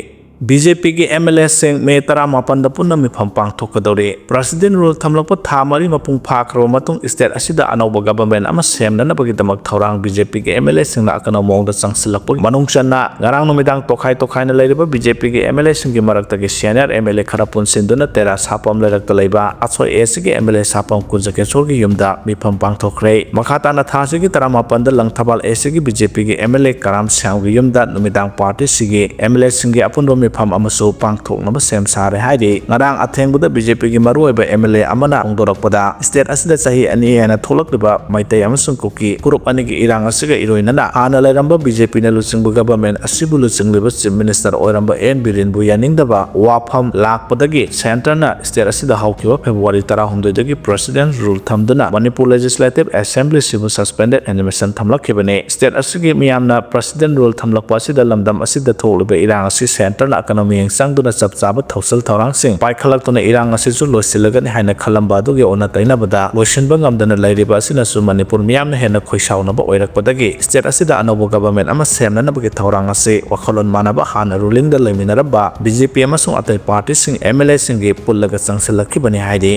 B J P ꯒꯤ M L A ꯁꯤꯡ ꯃꯦ ꯇꯔꯥꯃꯥꯄꯟꯗ ꯄꯨꯟꯅ ꯃꯤꯐꯝ ꯄꯥꯡꯊꯣꯛꯀꯗꯧꯔꯤ꯫ President rule ꯊꯝꯂꯛꯄ ꯊꯥ ꯃꯔꯤ ꯃꯄꯨꯡ ꯐꯥꯈ꯭ꯔꯕ ꯃꯇꯨꯡ state ꯑꯁꯤꯗ ꯑꯅꯧꯕ government ꯑꯃ ꯁꯦꯝꯅꯅꯕꯒꯤꯗꯃꯛ ꯊꯧꯔꯥꯡ B J P ꯒꯤ M L A ꯁꯤꯡꯅ ꯑꯀꯟꯕ ꯃꯑꯣꯡꯗ ꯆꯪꯁꯤꯜꯂꯛꯄꯒꯤ ꯃꯅꯨꯡ ꯆꯟꯅ ꯉꯔꯥꯡ ꯅꯨꯃꯤꯗꯥꯡ ꯇꯣꯈꯥꯏ ꯇꯣꯈꯥꯏꯅ ꯂꯩꯔꯤꯕ B J P ꯒꯤ M L A ꯁꯤꯡꯒꯤ ꯃꯔꯛꯇꯒꯤ senior M L A ꯈꯔ ꯄꯨꯟꯁꯤꯟꯗꯨꯅ ꯇꯦꯔꯥ ꯁꯥꯄꯝ ꯂꯩꯔꯛꯇ ꯂꯩꯕ ꯑꯁꯣꯏ A C ꯒꯤ M L A ꯁꯥꯄꯝ ꯀꯨꯟꯖꯀꯦꯁꯣꯔꯒꯤ ꯌꯨꯝꯗ ꯃꯤꯐꯝ ꯄꯥꯡꯊꯣꯛꯈ꯭ꯔꯦ꯫ ꯃꯈꯥ ꯇꯥꯅ ꯊꯥ ꯑꯁꯤꯒꯤ ꯇꯔꯥꯃꯥꯄꯟꯗ ꯂꯪꯊꯕꯥꯜ A C ꯒꯤ BJ P ꯒꯤ M L A ꯀꯔꯥꯝ ꯁ꯭ꯌꯥꯝꯒꯤ ꯌꯨꯝꯗ ꯅꯨꯃꯤꯗꯥꯡ party ꯁꯤꯒꯤ M L A ꯁꯤꯡꯒꯤ ꯑꯄꯨꯟꯕ ꯃꯤꯐꯝ ꯑꯃꯁꯨ ꯄꯥꯡꯊꯣꯛꯅꯕ ꯁꯦꯝ ꯁꯥꯔꯦ ꯍꯥꯏꯔꯤ꯫ ꯉꯔꯥꯡ ꯑꯊꯦꯡꯕꯗ B J P ꯒꯤ ꯃꯔꯨꯑꯣꯏꯕ M L A ꯑꯃꯅ ꯐꯣꯡꯗꯣꯔꯛꯄꯗ, state ꯑꯁꯤꯗ ꯆꯍꯤ ꯑꯅꯤ ꯍꯦꯟꯅ ꯊꯣꯛꯂꯛꯂꯤꯕ ꯃꯩꯇꯩ ꯑꯃꯁꯨꯡ ꯀꯨꯀꯤ ꯐꯨꯔꯨꯞ ꯑꯅꯤꯒꯤ ꯏꯔꯥꯡ ꯑꯁꯤꯒ ꯏꯔꯣꯏꯅꯅ ꯍꯥꯟꯅ ꯂꯩꯔꯝꯕ B J P ꯅ ꯂꯨꯆꯤꯡꯕ government ꯑꯁꯤꯕꯨ ꯂꯨꯆꯤꯡꯂꯤꯕ Chief Minister ꯑꯣꯏꯔꯝꯕ N ꯕꯤꯔꯦꯟꯕꯨ ꯌꯥꯅꯤꯡꯗꯕ ꯋꯥꯐꯝ ꯂꯥꯛꯄꯗꯒꯤ centre ꯅ state ꯑꯁꯤꯗ ꯍꯧꯈꯤꯕ February ꯇꯔꯥꯍꯨꯝꯗꯣꯏꯗꯒꯤ President rule ꯊꯝꯗꯨꯅ Manipur Legislative Assembly ꯁꯤꯕꯨ suspended animation ꯊꯝꯂꯛꯈꯤꯕꯅꯤ꯫ State ꯑꯁꯤꯒꯤ ꯃꯤꯌꯥꯝꯅ President rule ꯊꯝꯂꯛꯄ ꯑꯁꯤꯗ ꯂꯝꯗꯝ ꯑꯁꯤꯗ ꯊꯣꯛꯂꯤꯕ ꯏꯔꯥꯡ ꯑꯁꯤ centre ꯅ ꯑꯀꯟꯕ ꯃꯤꯠꯌꯦꯡ ꯆꯪꯗꯨꯅ ꯆꯞ ꯆꯥꯕ ꯊꯧꯁꯤꯜ ꯊꯧꯔꯥꯡꯁꯤꯡ ꯄꯥꯏꯈꯠꯂꯛꯇꯨꯅ ꯏꯔꯥꯡ ꯑꯁꯤꯁꯨ ꯂꯣꯏꯁꯤꯜꯂꯒꯅꯤ ꯍꯥꯏꯅ ꯈꯜꯂꯝꯕ ꯑꯗꯨꯒꯤ ꯑꯣꯟꯅ ꯇꯩꯅꯕꯗ ꯂꯣꯏꯁꯤꯟꯕ ꯉꯝꯗꯅ ꯂꯩꯔꯤꯕ ꯑꯁꯤꯅꯁꯨ ꯃꯅꯤꯄꯨꯔ ꯃꯤꯌꯥꯝꯅ ꯍꯦꯟꯅ ꯈꯣꯏꯁꯥꯎꯅꯕ ꯑꯣꯏꯔꯛꯄꯗꯒꯤ state ꯑꯁꯤꯗ ꯑꯅꯧꯕ government ꯑꯃ ꯁꯦꯝꯅꯅꯕꯒꯤ ꯊꯧꯔꯥꯡ ꯑꯁꯤ ꯋꯥꯈꯜꯂꯣꯟ ꯃꯥꯟꯅꯕ ꯍꯥꯟꯅ ruling ꯗ ꯂꯩꯃꯤꯟꯅꯔꯝꯕ B J P ꯑꯃꯁꯨꯡ ꯑꯇꯩ party ꯁꯤꯡ M L A ꯁꯤꯡꯒꯤ ꯄꯨꯜꯂꯒ ꯆꯪꯁꯤꯜꯂꯛꯈꯤꯕꯅꯤ ꯍꯥꯏꯔꯤ꯫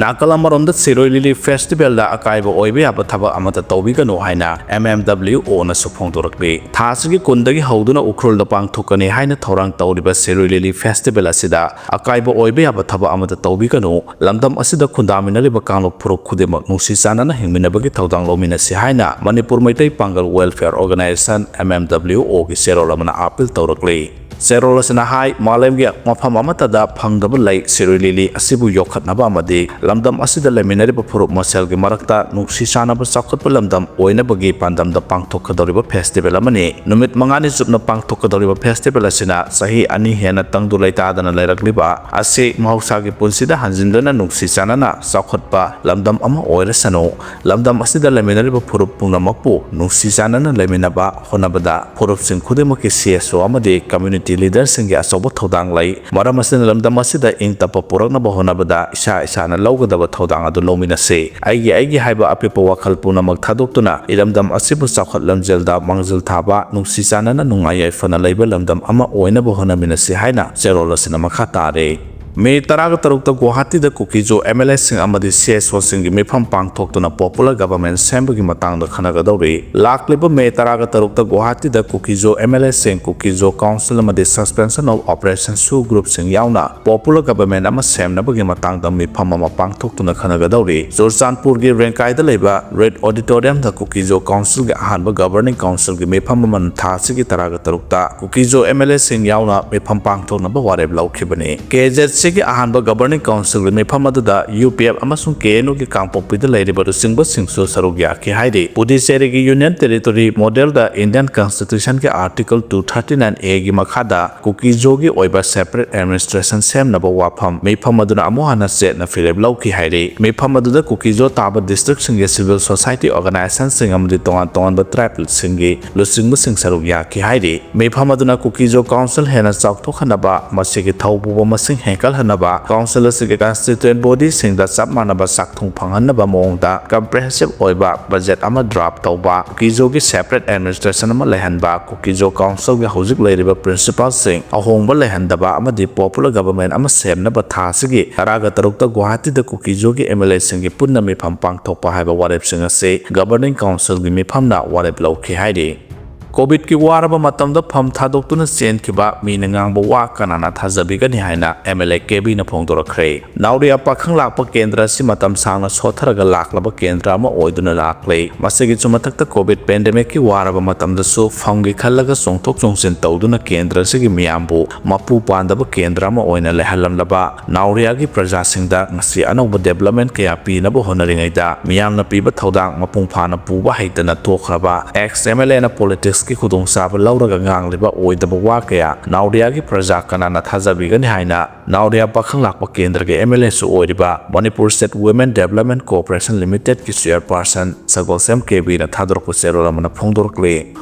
ꯅꯥꯀꯜ ꯑꯃꯔꯣꯝꯗ ꯁꯤꯔꯣꯏ ꯂꯤꯂꯤ festival ꯗ ꯑꯀꯥꯏꯕ ꯑꯣꯏꯕ ꯌꯥꯕ ꯊꯕꯛ ꯑꯃꯠꯇ ꯇꯧꯕꯤꯒꯅꯨ ꯍꯥꯏꯅ M M W O ꯅꯁꯨ ꯐꯣꯡꯗꯣꯔꯛꯂꯤ꯫ ꯊꯥ ꯑꯁꯤꯒꯤ ꯀꯨꯟꯗꯒꯤ ꯍꯧꯗꯨꯅ ꯎꯈ꯭ꯔꯨꯜꯗ ꯄꯥꯡꯊꯣꯛꯀꯅꯤ ꯍꯥꯏꯅ ꯊꯧꯔꯥꯡ ꯇꯧꯔꯤꯕ ꯁꯤꯔꯣꯏ ꯂꯤꯂꯤ festival ꯑꯁꯤꯗ ꯑꯀꯥꯏꯕ ꯑꯣꯏꯕ ꯌꯥꯕ ꯊꯕꯛ ꯑꯃꯠꯇ ꯇꯧꯕꯤꯒꯅꯨ, ꯂꯝꯗꯝ ꯑꯁꯤꯗ ꯈꯨꯟꯗꯥꯃꯤꯟꯅꯔꯤꯕ ꯀꯥꯡꯂꯨꯞ ꯐꯨꯔꯨꯞ ꯈꯨꯗꯤꯡꯃꯛ ꯅꯨꯡꯁꯤ ꯆꯥꯟꯅꯅ ꯍꯤꯡꯃꯤꯟꯅꯕꯒꯤ ꯊꯧꯗꯥꯡ ꯂꯧꯃꯤꯟꯅꯁꯤ ꯍꯥꯏꯅ ꯃꯅꯤꯄꯨꯔ ꯃꯩꯇꯩ ꯄꯥꯡꯒꯜ Welfare Organisation, M M W O ꯒꯤ ꯆꯦꯔꯣꯜ ꯑꯃꯅ appeal ꯇꯧꯔꯛꯂꯤ꯫ ꯆꯦꯔꯣꯜ ꯑꯁꯤꯅ ꯍꯥꯏ, ꯃꯥꯂꯦꯝꯒꯤ ꯃꯐꯝ ꯑꯃꯠꯇꯗ ꯐꯪꯗꯕ ꯂꯩ ꯁꯤꯔꯨꯏ ꯂꯤꯂꯤ ꯑꯁꯤꯕꯨ ꯌꯣꯛꯈꯠꯅꯕ ꯑꯃꯗꯤ ꯂꯝꯗꯝ ꯑꯁꯤꯗ ꯂꯩꯃꯤꯟꯅꯔꯤꯕ ꯐꯨꯔꯨꯞ ꯃꯁꯦꯜꯒꯤ ꯃꯔꯛꯇ ꯅꯨꯡꯁꯤ ꯆꯥꯟꯅꯕ ꯆꯥꯎꯈꯠꯄ ꯂꯝꯗꯝ ꯑꯣꯏꯅꯕꯒꯤ ꯄꯥꯟꯗꯝꯗ ꯄꯥꯡꯊꯣꯛꯀꯗꯧꯔꯤꯕ ꯐꯦꯁꯇꯤꯚꯦꯜ ꯑꯃꯅꯤ꯫ ꯅꯨꯃꯤꯠ ꯃꯉꯥꯅꯤ ꯆꯨꯞꯅ ꯄꯥꯡꯊꯣꯛꯀꯗꯧꯔꯤꯕ ꯐꯦꯁꯇꯤꯚꯦꯜ ꯑꯁꯤꯅ ꯆꯍꯤ ꯑꯅꯤ ꯍꯦꯟꯅ ꯇꯪꯗꯨ ꯂꯩꯇꯥꯗꯅ ꯂꯩꯔꯛꯂꯤꯕ ꯑꯁꯤ ꯃꯍꯧꯁꯥꯒꯤ ꯄꯨꯟꯁꯤꯗ ꯍꯟꯖꯤꯟꯗꯨꯅ ꯅꯨꯡꯁꯤ ꯆꯥꯟꯅꯅ ꯆꯥꯎꯈꯠꯄ ꯂꯝꯗꯝ ꯑꯃ ꯑꯣꯏꯔꯁꯅꯨ꯫ ꯂꯝꯗꯝ ꯑꯁꯤꯗ ꯂꯩꯃꯤꯟꯅꯔꯤꯕ ꯐꯨꯔꯨꯞ ꯄꯨꯝꯅꯃꯛꯄꯨ ꯅꯨꯡꯁꯤ ꯆꯥꯟꯅꯅ ꯂꯩꯃꯤꯟꯅꯕ ꯍꯣꯠꯅꯕꯗ ꯐꯨꯔꯨꯞꯁꯤꯡ ꯈꯨꯗꯤꯡꯃꯛꯀꯤ ꯁꯤ ꯑꯦꯁ ꯑꯣ ꯑꯃꯗꯤ ꯀꯝꯃ꯭ꯌꯨꯅꯤꯇꯤ ꯂꯤꯗꯔꯁꯤꯡꯒꯤ ꯑꯆꯧꯕ ꯊꯧꯗꯥꯡ ꯂꯩ꯫ ꯃꯔꯝ ꯑꯁꯤꯅ ꯂꯝꯗꯝ ꯑꯁꯤꯗ ꯏꯪ ꯇꯞꯄ ꯄꯨꯔꯛꯅꯕ ꯍꯣꯠꯅꯕꯗ ꯏꯁꯥ ꯏꯁꯥꯅ ꯂꯧꯒꯗꯕ ꯊꯧꯗꯥꯡ ꯑꯗꯨ ꯂꯧꯃꯤꯟꯅꯁꯤ꯫ ꯑꯩꯒꯤ ꯑꯩꯒꯤ ꯍꯥꯏꯕ ꯑꯄꯤꯛꯄ ꯋꯥꯈꯜ ꯄꯨꯝꯅꯃꯛ ꯊꯥꯗꯣꯛꯇꯨꯅ ꯏꯔꯝꯗꯝ ꯑꯁꯤꯕꯨ ꯆꯥꯎꯈꯠ ꯂꯝꯖꯦꯜꯗ ꯃꯥꯡꯖꯤꯜ ꯊꯥꯕ, ꯅꯨꯡꯁꯤ ꯆꯥꯟꯅꯅ ꯅꯨꯡꯉꯥꯏ ꯌꯥꯏꯐꯅ ꯂꯩꯕ ꯂꯝꯗꯝ ꯑꯃ ꯑꯣꯏꯅꯕ ꯍꯣꯠꯅꯃꯤꯟꯅꯁꯤ ꯍꯥꯏꯅ ꯆꯦꯔꯣꯜ ꯑꯁꯤꯅ ꯃꯈꯥ ꯇꯥꯔꯦ꯫ ꯃꯦ ꯇꯔꯥꯒ ꯇꯔꯨꯛꯇ ꯒꯨꯋꯥꯍꯥꯇꯤꯗ ꯀꯨꯀꯤꯖꯣ ꯑꯦꯝ ꯑꯦꯜ ꯑꯦꯁꯤꯡ ꯑꯃꯗꯤ ꯁꯤ ꯑꯦꯁ ꯑꯣꯁꯤꯡꯒꯤ ꯃꯤꯐꯝ ꯄꯥꯡꯊꯣꯛꯇꯨꯅ ꯄꯣꯄꯨꯂꯔ ꯒꯚꯔꯟꯃꯦꯟ ꯁꯦꯝꯕꯒꯤ ꯃꯇꯥꯡꯗ ꯈꯟꯅꯒꯗꯧꯔꯤ꯫ ꯂꯥꯛꯂꯤꯕ ꯃꯦ ꯇꯔꯥꯒ ꯇꯔꯨꯛꯇ ꯒꯨꯋꯥꯍꯥꯇꯤꯗ ꯀꯨꯀꯤꯖꯣ ꯑꯦꯝ ꯑꯦꯜ ꯑꯦꯁꯤꯡ, ꯀꯨꯀꯤꯖꯣ ꯀꯥꯎꯟꯁꯤꯜ ꯑꯃꯗꯤ ꯁꯁꯄꯦꯟꯁꯟ ꯑꯣꯐ ꯑꯣꯄꯔꯦꯁꯟ ꯁꯨ ꯒ꯭ꯔꯨꯞꯁꯤꯡ ꯌꯥꯎꯅ ꯄꯣꯄꯨꯂꯔ ꯒꯚꯔꯟꯃꯦꯟ ꯑꯃ ꯁꯦꯝꯅꯕꯒꯤ ꯃꯇꯥꯡꯗ ꯃꯤꯐꯝ ꯑꯃ ꯄꯥꯡꯊꯣꯛꯇꯨꯅ ꯈꯟꯅꯒꯗꯧꯔꯤ꯫ ꯆꯨꯔꯆꯥꯟꯄꯨꯔꯒꯤ ꯔꯦꯡꯀꯥꯏꯗ ꯂꯩꯕ ꯔꯦꯗ ꯑꯣꯗꯤꯇꯣꯔꯤꯌꯝꯗ ꯀꯨꯀꯤꯖꯣ ꯀꯥꯎꯟꯁꯤꯜꯒꯤ ꯑꯍꯥꯟꯕ ꯒꯚꯔꯅꯤꯡ ꯀꯥꯎꯟꯁꯤꯜꯒꯤ ꯃꯤꯐꯝ ꯑꯃꯅ ꯊꯥ ꯑꯁꯤꯒꯤ ꯇꯔꯥꯒ ꯇꯔꯨꯛꯇ ꯀꯨꯀꯤꯖꯣ ꯑꯦꯝ ꯑꯦꯜ ꯑꯦꯁꯤꯡ ꯌꯥꯎꯅ ꯃꯤꯐꯝ ꯄꯥꯡꯊꯣꯛꯅꯕ ꯋꯥꯔꯦꯞ ꯂꯧꯈꯤꯕꯅꯤ꯫ ꯀꯦ ꯖꯦꯠ ꯁꯤꯒꯤ ꯑꯍꯥꯟꯕ ꯒꯚꯔꯅꯤꯡ ꯀꯥꯎꯟꯁꯤꯜꯒꯤ ꯃꯤꯐꯝ ꯑꯗꯨꯗ ꯌꯨ ꯄꯤ ꯑꯦꯐ ꯑꯃꯁꯨꯡ ꯀꯦ ꯑꯦꯟ ꯌꯨꯒꯤ ꯀꯥꯡꯄꯣꯛꯄꯤꯗ ꯂꯩꯔꯤꯕ ꯂꯨꯆꯤꯡꯕꯁꯤꯡꯁꯨ ꯁꯔꯨꯛ ꯌꯥꯈꯤ ꯍꯥꯏꯔꯤ꯫ ꯄꯨꯗꯨꯆꯦꯔꯤꯒꯤ ꯌꯨꯅꯤꯌꯟ ꯇꯦꯔꯤꯇꯣꯔꯤ ꯃꯣꯗꯦꯜꯗ ꯏꯟꯗꯤꯌꯟ ꯀꯟꯁꯇꯤꯇ꯭ꯌꯨꯁꯟꯒꯤ ꯑꯥꯔꯇꯤꯀꯜ ꯇꯨ ꯊꯥꯔꯇꯤ ꯅꯥꯏꯟ ꯑꯦꯒꯤ ꯃꯈꯥꯗ ꯀꯨꯀꯤꯖꯣꯒꯤ ꯑꯣꯏꯕ ꯁꯦꯄꯔꯦꯠ ꯑꯦꯗꯃꯤꯅꯤꯁꯇ꯭ꯔꯦꯁꯟ ꯁꯦꯝꯅꯕ ꯋꯥꯐꯝ ꯃꯤꯐꯝ ꯑꯗꯨꯅ ꯑꯃꯨꯛ ꯍꯟꯅ ꯆꯦꯠꯅ ꯐꯤꯔꯦꯞ ꯂꯧꯈꯤ ꯍꯥꯏꯔꯤ꯫ ꯃꯤꯐꯝ ꯑꯗꯨꯗ ꯀꯨꯀꯤꯖꯣ ꯇꯥꯕ ꯗꯤꯁꯇ꯭ꯔꯤꯛꯁꯤꯡꯒꯤ ꯁꯤꯚꯤꯜ ꯁꯣꯁꯥꯏꯇꯤ ꯑꯣꯔꯒꯅꯥꯏꯖꯦꯁꯟꯁꯤꯡ ꯑꯃꯗꯤ ꯇꯣꯉꯥꯟ ꯇꯣꯉꯥꯟꯕ ꯇ꯭ꯔꯥꯏꯕꯁꯤꯡꯒꯤ ꯂꯨꯆꯤꯡꯕꯁꯤꯡ ꯁꯔꯨꯛ ꯌꯥꯈꯤ ꯍꯥꯏꯔꯤ꯫ ꯃꯤꯐꯝ ꯑꯗꯨꯅ ꯀꯨꯀꯤꯖꯣ ꯀꯥꯎꯟꯁꯤꯜ ꯍꯦꯟꯅ ꯆꯥꯎꯊꯣꯛꯍꯟꯅꯕ, ꯃꯁꯤꯒꯤ ꯊꯧꯄꯨꯕ ꯃꯁꯤꯡ ꯍꯦꯟꯒꯠꯍꯟꯅꯕ, ꯀꯥꯎꯟꯁꯤꯜ ꯑꯁꯤꯒꯤ ꯀꯟꯁꯇꯤꯇ꯭ꯌꯨꯌꯦꯟ ꯕꯣꯗꯤꯁꯤꯡꯗ ꯆꯞ ꯃꯥꯟꯅꯕ ꯆꯥꯛꯊꯨꯡ ꯐꯪꯍꯟꯅꯕ ꯃꯑꯣꯡꯗ ꯀꯝꯄ꯭ꯔꯦꯍꯦꯟꯁꯤꯞ ꯑꯣꯏꯕ ꯕꯖꯦꯠ ꯑꯃ ꯗ꯭ꯔꯥꯐ ꯇꯧꯕ, ꯀꯨꯀꯤꯖꯣꯒꯤ ꯁꯦꯄꯔꯦꯠ ꯑꯦꯗꯃꯤꯅꯤꯁꯇ꯭ꯔꯦꯁꯟ ꯑꯃ ꯂꯩꯍꯟꯕ, ꯀꯨꯀꯤꯖꯣ ꯀꯥꯎꯟꯁꯤꯜꯒꯤ ꯍꯧꯖꯤꯛ ꯂꯩꯔꯤꯕ ꯄ꯭ꯔꯤꯟꯁꯤꯄꯥꯜꯁꯤꯡ ꯑꯍꯣꯡꯕ ꯂꯩꯍꯟꯗꯕ ꯑꯃꯗꯤ ꯄꯣꯄꯨꯂꯔ ꯒꯚꯔꯟꯃꯦꯟ ꯑꯃ ꯁꯦꯝꯅꯕ ꯊꯥ ꯑꯁꯤꯒꯤ ꯇꯔꯥꯒ ꯇꯔꯨꯛꯇ ꯒꯨꯋꯥꯍꯥꯇꯤꯗ ꯀꯨꯀꯤꯖꯣꯒꯤ ꯑꯦꯝ ꯑꯦꯜ ꯑꯦꯁꯤꯡꯒꯤ ꯄꯨꯟꯅ ꯃꯤꯐꯝ ꯄꯥꯡꯊꯣꯛꯄ ꯍꯥꯏꯕ ꯋꯥꯔꯦꯞꯁꯤꯡ ꯑꯁꯤ ꯒꯚꯔꯅꯤꯡ ꯀꯥꯎꯟꯁꯤꯜꯒꯤ ꯃꯤꯐꯝꯅ ꯋꯥꯔꯦꯞ ꯂꯧꯈꯤ ꯍꯥꯏꯔꯤ꯫ ꯀꯣꯚꯤꯗꯀꯤ ꯋꯥꯔꯕ ꯃꯇꯝꯗ ꯐꯝ ꯊꯥꯗꯣꯛꯇꯨꯅ ꯆꯦꯟꯈꯤꯕ ꯃꯤꯅ ꯉꯥꯡꯕ ꯋꯥ ꯀꯅꯥꯅ ꯊꯥꯖꯕꯤꯒꯅꯤ ꯍꯥꯏꯅ ꯑꯦꯝ ꯑꯦꯜ ꯑꯦ ꯀꯦꯕꯤꯅ ꯐꯣꯡꯗꯣꯔꯛꯈ꯭ꯔꯦ꯫ ꯅꯥꯎꯔꯤꯌꯥ ꯄꯥꯈꯪ ꯂꯥꯛꯄ ꯀꯦꯟꯗ꯭ꯔ ꯑꯁꯤ ꯃꯇꯝ ꯁꯥꯡꯅ ꯁꯣꯠꯊꯔꯒ ꯂꯥꯛꯂꯕ ꯀꯦꯟꯗ꯭ꯔ ꯑꯃ ꯑꯣꯏꯗꯨꯅ ꯂꯥꯛꯂꯦ꯫ ꯃꯁꯤꯒꯤꯁꯨ ꯃꯊꯛꯇ ꯀꯣꯚꯤꯗ ꯄꯦꯟꯗꯦꯃꯤꯛꯀꯤ ꯋꯥꯔꯕ ꯃꯇꯝꯗꯁꯨ ꯐꯝꯒꯤ ꯈꯜꯂꯒ ꯆꯣꯡꯊꯣꯛ ꯆꯣꯡꯁꯤꯟ ꯇꯧꯗꯨꯅ ꯀꯦꯟꯗ꯭ꯔ ꯑꯁꯤꯒꯤ ꯃꯤꯌꯥꯝꯕꯨ ꯃꯄꯨ ꯄꯥꯟꯗꯕ ꯀꯦꯟꯗ꯭ꯔ ꯑꯃ ꯑꯣꯏꯅ ꯂꯩꯍꯜꯂꯝꯂꯕ ꯅꯥꯎꯔꯤꯌꯥꯒꯤ ꯄ꯭ꯔꯖꯥꯁꯤꯡꯗ ꯉꯁꯤ ꯑꯅꯧꯕ ꯗꯦꯕꯂꯞꯃꯦꯟ ꯀꯌꯥ ꯄꯤꯅꯕ ꯍꯣꯠꯅꯔꯤꯉꯩꯗ ꯃꯤꯌꯥꯝꯅ ꯄꯤꯕ ꯊꯧꯗꯥꯡ ꯃꯄꯨꯡ ꯐꯥꯅ ꯄꯨꯕ ꯍꯩꯇꯅ ꯇꯣꯛꯈ꯭ꯔꯕ ꯑꯦꯛꯁ ꯑꯦꯝ ꯑꯦꯜ ꯑꯦꯅ ꯄꯣꯂꯤꯇꯤꯛꯁꯀꯤ ꯈꯨꯗꯣꯡꯆꯥꯕ ꯂꯧꯔꯒ ꯉꯥꯡꯂꯤꯕ ꯑꯣꯏꯗꯕ ꯋꯥ ꯀꯌꯥ ꯅꯥꯎꯔꯤꯌꯥꯒꯤ ꯄ꯭ꯔꯖꯥ ꯀꯅꯥꯅ ꯊꯥꯖꯕꯤꯒꯅꯤ ꯍꯥꯏꯅ ꯅꯥꯎꯔꯤꯌꯥ ꯄꯥꯈꯪ ꯂꯥꯛꯄ ꯀꯦꯟꯗ꯭ꯔꯒꯤ ꯑꯦꯝ ꯑꯦꯜ ꯑꯦꯁꯨ ꯑꯣꯏꯔꯤꯕ Manipur state women development cooperation ꯂꯤꯃꯤꯇꯦꯗꯀꯤ ꯆꯦꯌꯔꯄꯥꯔꯁꯟ ꯁꯒꯣꯜꯁꯦꯝ ꯀꯦꯕꯤꯅ ꯊꯥꯗꯣꯔꯛꯄ ꯆꯦꯔꯣꯜ ꯑꯃꯅ ꯐꯣꯡꯗꯣꯔꯛꯂꯤ꯫